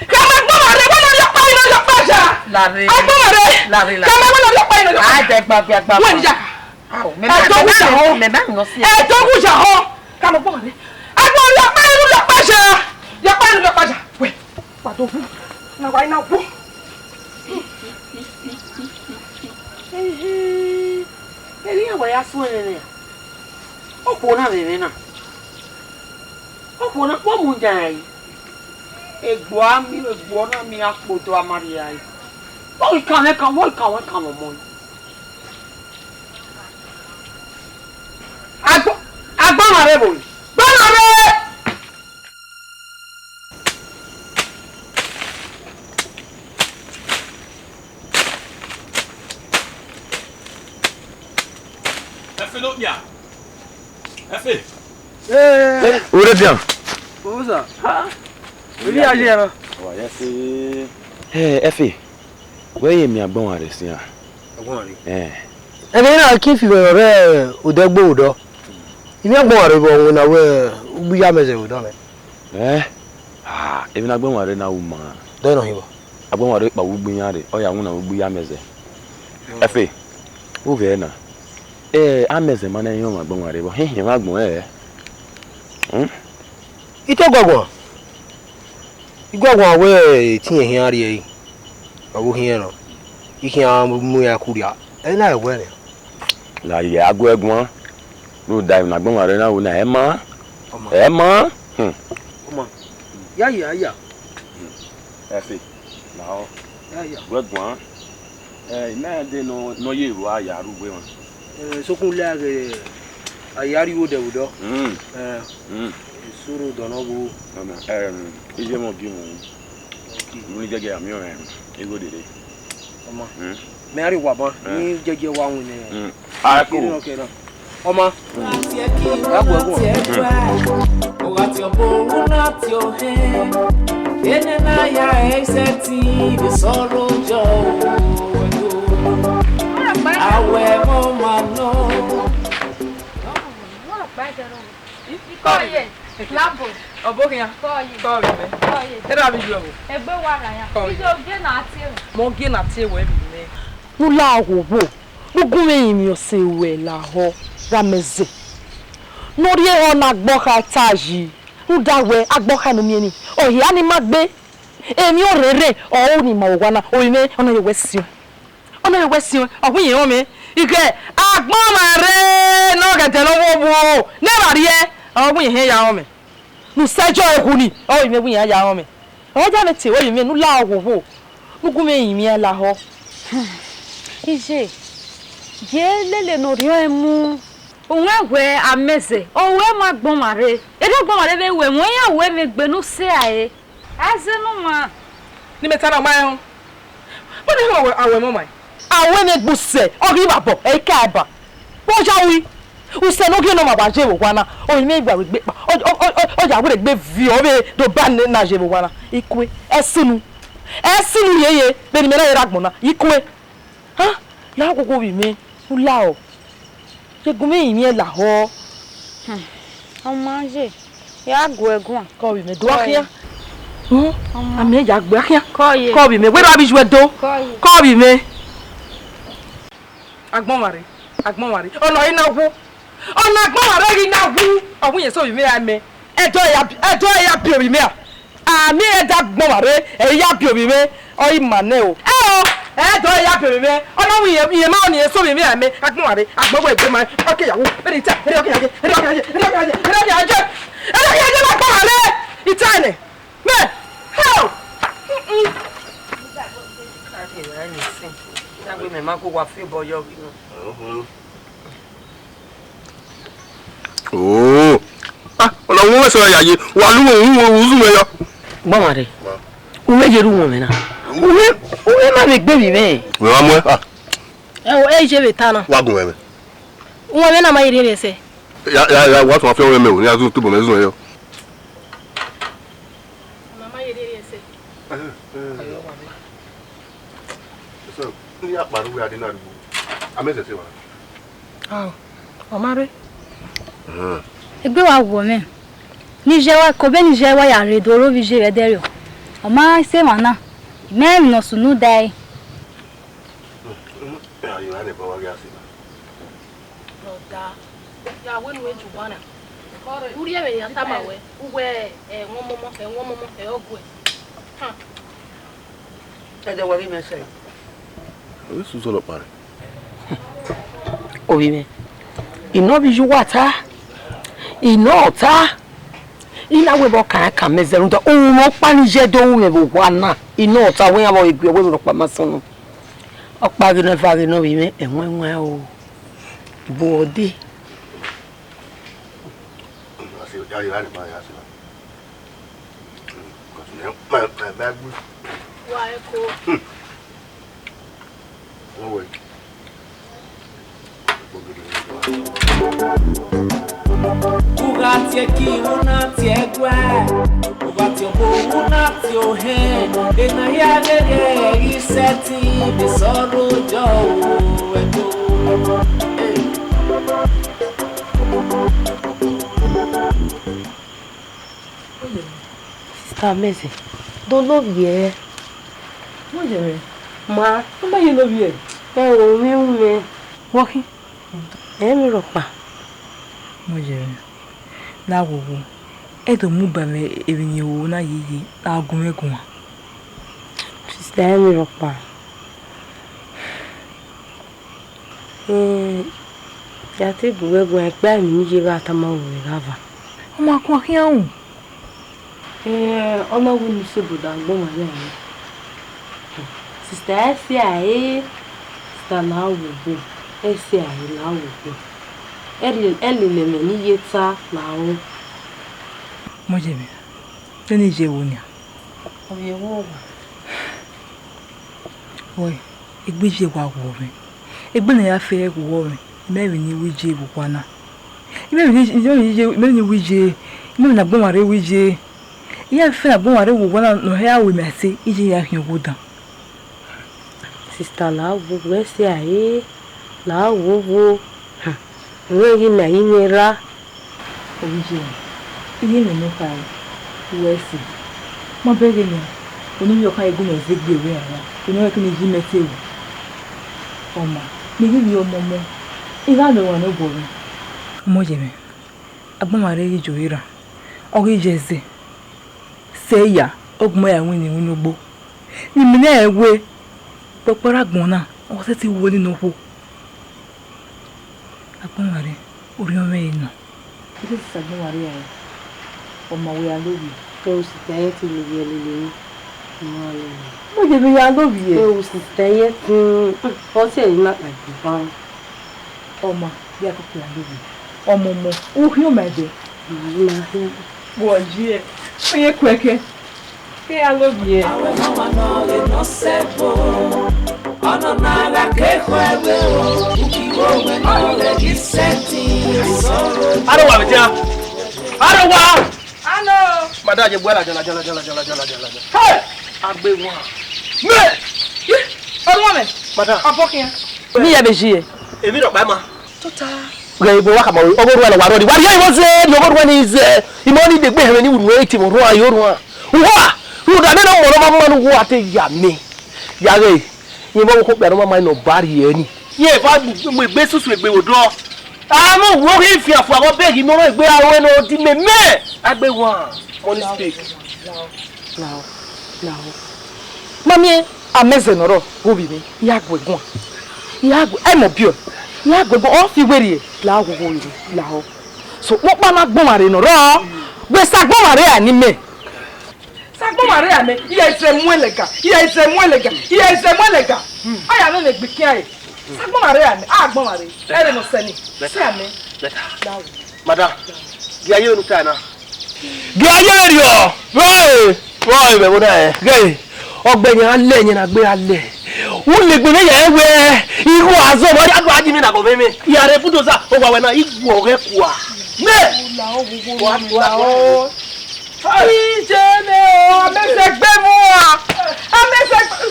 Kẹ ma gbọn mwa rre, wẹ nọ rhiọkpa, wẹ nọ rhiọkpa ya. Lare. Agbọn mwa rre. Lare, lare. Kẹ ma wẹ nọ rhiọkpa, wẹ nọ rhiọkpa. A dẹ gba, gba, gba, wẹ gba. Ni ya. Ao, mẹ, ẹ mẹ, dọghu mẹ, ya họn. Mẹ, mẹ, mẹ, nọ si. Ẹ dọghu ya họn. Ka mẹ gbọ mwa rre. Agbọn rhiọkpa, wẹ nọ rhiọkpa ya. Rhiọkpa, wẹ nọ rhiọkpa ya. Wẹ, wa dọghu. Na wa na wo. Ehe. Eni ya wa ya suẹn nẹ. Okhuo na vbe mwẹ na. Okhuo na kpọ mu yan ẹre. Egbe a mi, egbe na mi a kpodo a ma rhie ẹre. Vbọ ghi kan mwẹ kan, vbọ ghi kan mwẹ kan vbe ọmọ. Agbọn, agbọn mwa rre vbo? Gbọn mwa rre! Ẹfe ne okpia. Ẹfe. Eh, Urebian. Osa. Ha? Uri aye ẹran. Wa ya ẹfe. Eh, Ẹfe. Wẹ ye miẹn agbọn mwa rre sian? Agbọn mwa rre. Eh. Ẹghẹ na ke fi vbe ọrẹ odẹ gbe odọ. I miẹn agbọn mwa rre vbe ọwẹn na wẹ ugbo iya mẹ zẹ vbe odọ nẹ. Eh? Ah, emwi ne agbọn mwa rre na ru ma. Dọ nọ hin vbọ? Agbọn mwa rre kpa ugbo iran rre, ọ ya winna ugbo iya mẹ zẹ. Ẹfe, u ghẹ na. Eh, amẹ zẹ ma na yọn agbọn mwa rre vbọ, hẹn hẹn vbe agbọn ẹre. Hmm? I te guọguan. I guọguan wẹ etẹn hian rrie ẹre, ọ vbe hiẹn nọ, I khian mu iran ku rria, ẹ na wẹ nian. La ye a gu ẹre guan, rhunmwuda emwi ne agbọn mwa rre na ru na, ẹ ma, Ọma, ẹ ma. Hmm. Ọma, ya ya ya. Ẹfe, lahọ. Ya ya. Gu ẹre guan. Ẹ, I ma rẹn de ne ọ, ne ọ ye ru a ya ru uwu emwa. Ẹ, sokpan u la ghe, a ya rrie odẹ vbe odọ. Mm. Ẹ, Mm. Esoro dọnọ gho. Ọma, ẹm, iye mwẹ ọ gie mwẹ. Ok. Unu ni gẹgẹ a miẹn ọnrẹn igho dede. Ọma. Mm. Mẹ a rrie owa ban, Mm. ne jẹjẹ wa winna. Mm. A ku. Kiri nọ kẹ na. Ọma. Mm. Ya gu ẹre guan. Mm. Kọye, Labo. Ọbokhian. Kọye. Kọvbe mẹ. Kọye. Erha vbe iyuẹ vbo? Egbe wa ra ya. Kọvbe. Iye ogie na tie mwẹ. Mẹ ogie na tie wẹ vbe mẹ. Ne u la wo vbo, ne u gu mwẹ rinmwian ọse ruẹ lahọ, gha mẹ zẹ. Ne ọ rhie ehọ ne agbọn kha ta yi, rhunmwuda wẹ agbọn kha ne u miẹn ni, ọ hia ni ma gbe. Emwi ọrẹrẹ ọre u ni ma owa na, ovbi mwẹ, ọ na ye wẹ siọn. Ọ na ye wẹ siọn, ọ wẹ irẹn họn mwẹ. Ighẹ agbọn mwa rre ne ọ ghẹ dẹ ne ọ vbe owo, ne evba rriẹ, ọ wẹ irẹn ya họn mwẹ. Ne u sẹjọ ẹre khu ni, ọ vbe mwẹ wẹ irẹn ya họn mwẹ. Ọ ya mwẹ te, ọ vbe mwẹ ne u la owowo, ne u gu mwẹ rinmwian lahọ. Iye, ye lele ne orhiọn ẹre mu. Uwẹ wẹ amẹzẹ, ọ wẹ ma gbọn mwa rre. Erha gbọn mwa rre vbe wẹ, wẹ iran wẹ mwẹ egbe ne u sẹ rae. A zẹ ne u ma. Ne imẹ ta na ma rẹn họn. Wẹ ne họn a wẹ mọ ma. A wẹ mwẹ egbe usẹ, ọ ghi vbe abọ, ẹ i ka ẹba. Vbọ ya ru? Usẹ ne ọ ghi nọ ma wa ye vbe owa na, ọ i mwẹ igba vbe egbe kpa, ọ, ọ, ọ, ọ ya wẹ egbe viọ vbe do ba nẹ na ye vbe owa na. I kue, ẹ sunu. Ẹ sunu yeye, vbene imẹ na ye rre agbọn na, I kue. Ha? La oghogho vbe mwẹ, u la ọ. Ye gu mwẹ rinmwian lahọ. Hmm. Ọ ma ye, ya gu ẹre guan. Kọvbe mwẹ do a khian. Hmm. Ọ ma. A miẹn ya gbe a khian. Kọye. Kọvbe mwẹ, wẹ ra bi ju ẹre do. Kọye. Kọvbe mwẹ. Agbọn mwa rre, agbọn mwa rre. Ọna ọre I na wu. Ọna agbọn mwa rre ghi na wu. Ọ wẹ irẹn sẹ ovbi mwẹ ra mẹ. Ẹdẹ ọre ya bi, ẹdẹ ọre ya bi ovbi mwẹ ra? A miẹn ẹdẹ agbọn mwa rre, ẹ i ya bi ovbi mwẹ, ọ i ma nẹ o. Ẹ o, ẹdẹ ọre ya bi ovbi mwẹ, ọ na wẹ irẹn, irẹn ma rẹn ne irẹn sẹ ovbi mwẹ ra mẹ, agbọn mwa rre, agbọn wẹ egbe ma, ọ ke ya wu, vbene I ta, vbene ọ ke ya ye, vbene ọ ke ya ye, vbene ọ ke ya ye, vbene ọ ke ya ye, vbene ọ ke ya ye, vbene ọ ke ya ye, vbene ọ ke ya ye, agbọn mwa rre, I ta nẹ. Mẹ, help! Mm-mm. Dagbe mẹ ma gu wa fi obọ yọ ghi nọ. Oo. Ah, ọna wọn wẹsẹ ya ye, wa lu wọn, wọn uzu mẹ yọ. Gbọmwa rre. U vbe ye ru wọn mẹ na. U vbe, u vbe ma vbe gbe vbe mwẹ. Wẹ wa muẹ. Ah. Ẹ o, ẹ i je vbe ta na. Wa gun ẹmwẹ. Wọn mẹ na ma ye rhiẹnrhiẹn sẹ. Ya, ya, ya, wa tọn afiọn mwẹ mẹ o, ne a zun tobọ mẹ zun yọ. Mama ye rhiẹnrhiẹn sẹ. So, ne a kpa ru wẹ a de na ru. A mẹ sẹ sẹ wa. Ao, ọ ma rre. Egbe wa wuọ mwẹ. Ne I ye wa, ko be ne I ye wa ya rre do ro vbe iye vbe ẹdẹrriọ. Ọ ma sẹ emwa na. Mẹ emwi ne ọ sunu dae. Ayo, a nẹ ba wa ghi a sẹ na. Brother, ya wẹ ne u ju wa na. U rhie ẹmwẹ ne a tama wẹ, u wẹ, ẹ, wọn mọmọ, ẹ, wọn mọmọ, ẹ, ọgua. Hmm. Ẹdẹ wẹ ghi mẹ sẹ. Osu sọlọ kpare. Ovbi mwẹ, I nọ vbe iye uwa ta, I nọ ta, I na wẹ vbe ọ kan kan mẹ zẹ rhunmwuda, uhunmwu ọkpa ni ye do ru mwẹ vbe owa na, I nọ ta wẹ iran vbe ọ ghi gue wẹ vbe rhọkpa ma sunu. Ọkpa ghe nọ, eva ghe nọ, ovbi mwẹ, ẹwaẹn waẹn o, ibo ọ dee. Wa ẹko. U gha tie ẹki, u na tie ẹguae, u gha tie ọbo, u na tie ohẹn, ena hia ghe ghe ghi sẹtin, vbe sọrọ ojọ o, ẹko. Sista Mẹzẹ, do lovbiẹ. Mo ye mwẹ. Ma, ọ ma ye lovbiẹ. Ẹ o, mwẹ ru mwẹ. Wọ khin? Ẹ mwẹ rhọkpa. Mo ye mwẹ. Na wowo. Ẹ do mu ba mwẹ emwi ne I ru na yeye, a gu mwẹ guan. Sista, ẹ i rhọkpa. Eh, ya te bu wẹ guan, ẹkpa emwi ne I ye gha tama ruẹ gha va. Ọ ma guan khian ru. Eh, ọ na wẹ ne u sẹ obodo agbọn mwa ya ru. Sista, ẹ sẹ a re, sista, la wo obọ. Ẹ sẹ a re, la wo obọ. Ẹ le-, ẹ lele ẹmwẹ ne I ye ta, la ru. Mọyẹmẹ, de ne I ye ẹvbo nian? Ọ vbe wo owa. Wẹ, egbe iye wa wọ mwẹ. Egbe ne a ya fe ẹre wọ mwẹ, I ma emwi ne I ru iye vbe owa na. I ma emwi ne, I ma emwi ne I ru iye, I ma emwi ne I ru iye, I ma emwi ne agbọn mwa rre ru iye. I ya fe ne agbọn mwa rre vbe owa na ne ọ hẹ a ru mẹ ẹse, iye ya khian oghodan. Sista, la wo, wẹ sẹ a re, la wo wo. Hmm. Mwẹ ghi ma ghi mwẹ ra. Ovbi iye, iye mwẹ ne ọ khare, wẹ sẹ. Ma bẹghe nian, unu vbe ọ khare gu mwẹ zẹ egbe vbe rara, unu ẹki ne I yi mẹ te ru. Ọ ma, ne I ghi vbe ọmọmọ, I gha miẹn ọmwa ne ọ guọghọ. Ọmọ ye mwẹ, agbọn mwa rre ghi ye ore ra, ọ ghi ye ẹzẹ. Sẹ ya, ọ gu ma ya winna iwinna ogbo. Ne imẹ nẹ rẹn wẹẹ, kpọkpọ rre agbọn na, ọ sẹtin ru ẹre ne okhuo. Agbọn mwa rre, orhiọn mwẹ ẹre nọ. I sẹtin sẹ agbọn mwa rre ra? Ọ ma wẹ ya lovbiẹ. Ẹ o sista, ẹ i te lovbiẹ lele ni. Ọ ma lovbiẹ. Mo ye vbe ya lovbiẹ. Ẹ o sista, ẹ i te, ọ sẹ ẹre na kpa egbe ban. Ọ ma, ya koko ya lovbiẹ. Ọmọmọ, u khian ma ẹdẹ. Ma, ma khian. Wọ ye, ọ ye kuẹkẹ. Ke ya lovbiẹ. Avbe ọmwa nọ ghe nọ sẹ ẹvbo, ọnọna gha ke ekhọe vbe o, uki vbe owẹ nọ ghẹ ghi sẹtin, sọrọ. Arowa vbe dia. Arowa! Ano! Madam, ye bu ladian, ladian, ladian. Hey! Agbe wan. Mẹ! Ye, ọmọ mẹ. Madam. Ọbọ khian. Ne I ya vbe yi ẹre. Emwi rhọkpa ma. Tota. Ghẹ egbe wa khama ọghe orhuan ne ọ wa rrọọ nii. Wa rhie igho zẹ ne ọghe orhuan nii zẹ. I ma ni degbe hẹmwẹ ne I ru nuẹn, I te mwẹ orhuan, I orhuan. Uwa, rhunmwuda nene ọmọ ne ọ ma ma ne uwa te ya mẹ. Ya ghe, rẹn vbe ọvbokhan okpia ne ọ ma ma ne ọ ba rhie nii. Rẹn eva mu egbe susu egbe vbe odọ. A mu uwu ghi fian fua vbe ọbe ghi mu ọmọ egbe aro ne ọ di mẹ mẹ. Agbe wan, money speak. Lahọ, lahọ. Ma miẹn amẹzẹ ne ọ rrọọ vbe ovbi mwẹ, I ya gu ẹre guan. I ya gu, ẹ mọ biẹ, I ya gu ẹre guan, ọ fi werriẹ, lahọ, lahọ. So, wẹ ọkpa na agbọn mwa rre ne ọ rrọọ, wẹ sẹ agbọn mwa rre a ne imẹ. Sẹ agbọn mwa rre a mẹ, I ya sẹ mu ẹn lẹga, I ya sẹ mu ẹn lẹga, I ya sẹ mu ẹn lẹga. A ya mwẹ ne egbe khian re. Sẹ agbọn mwa rre a mẹ, agbọn mwa rre, ẹre ne ọ sẹ ni, sẹ a mẹ. Madam, gie a ye vbene u ta na. Gie a ye vberriọ, rhọe, rhọe vbe ẹvbo na rẹn, ghẹ, ọgbẹn yan lẹ, yan na gbe a lẹ. U legbe vbe ya wẹ, igho azọ, wa ya do a ji mẹ na gọ vbe mwẹ. Ya rre bulldozer, owa wẹ na, I guọ ghẹ kua. Mẹ! Wa, wa, wa. Iye ne o, amẹsẹ gbe mu a. Amẹsẹ gbe.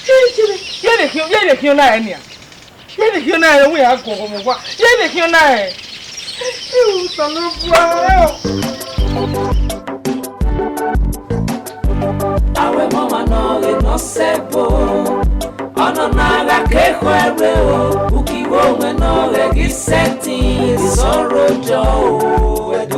Iye ne, iye ne khian, iye ne khian na rẹn nia. Iye ne khian na rẹn, wẹ a gọghọ mu wa. Iye ne khian na rẹn. Iwu Osanobua. Avbe ọmwa nọ ghe nọ sẹ ẹvbo, ọnọna gha ke ekhọe rre o, uki vbe owẹ nọ ghẹ ghi sẹtin, sọrọ odọ o.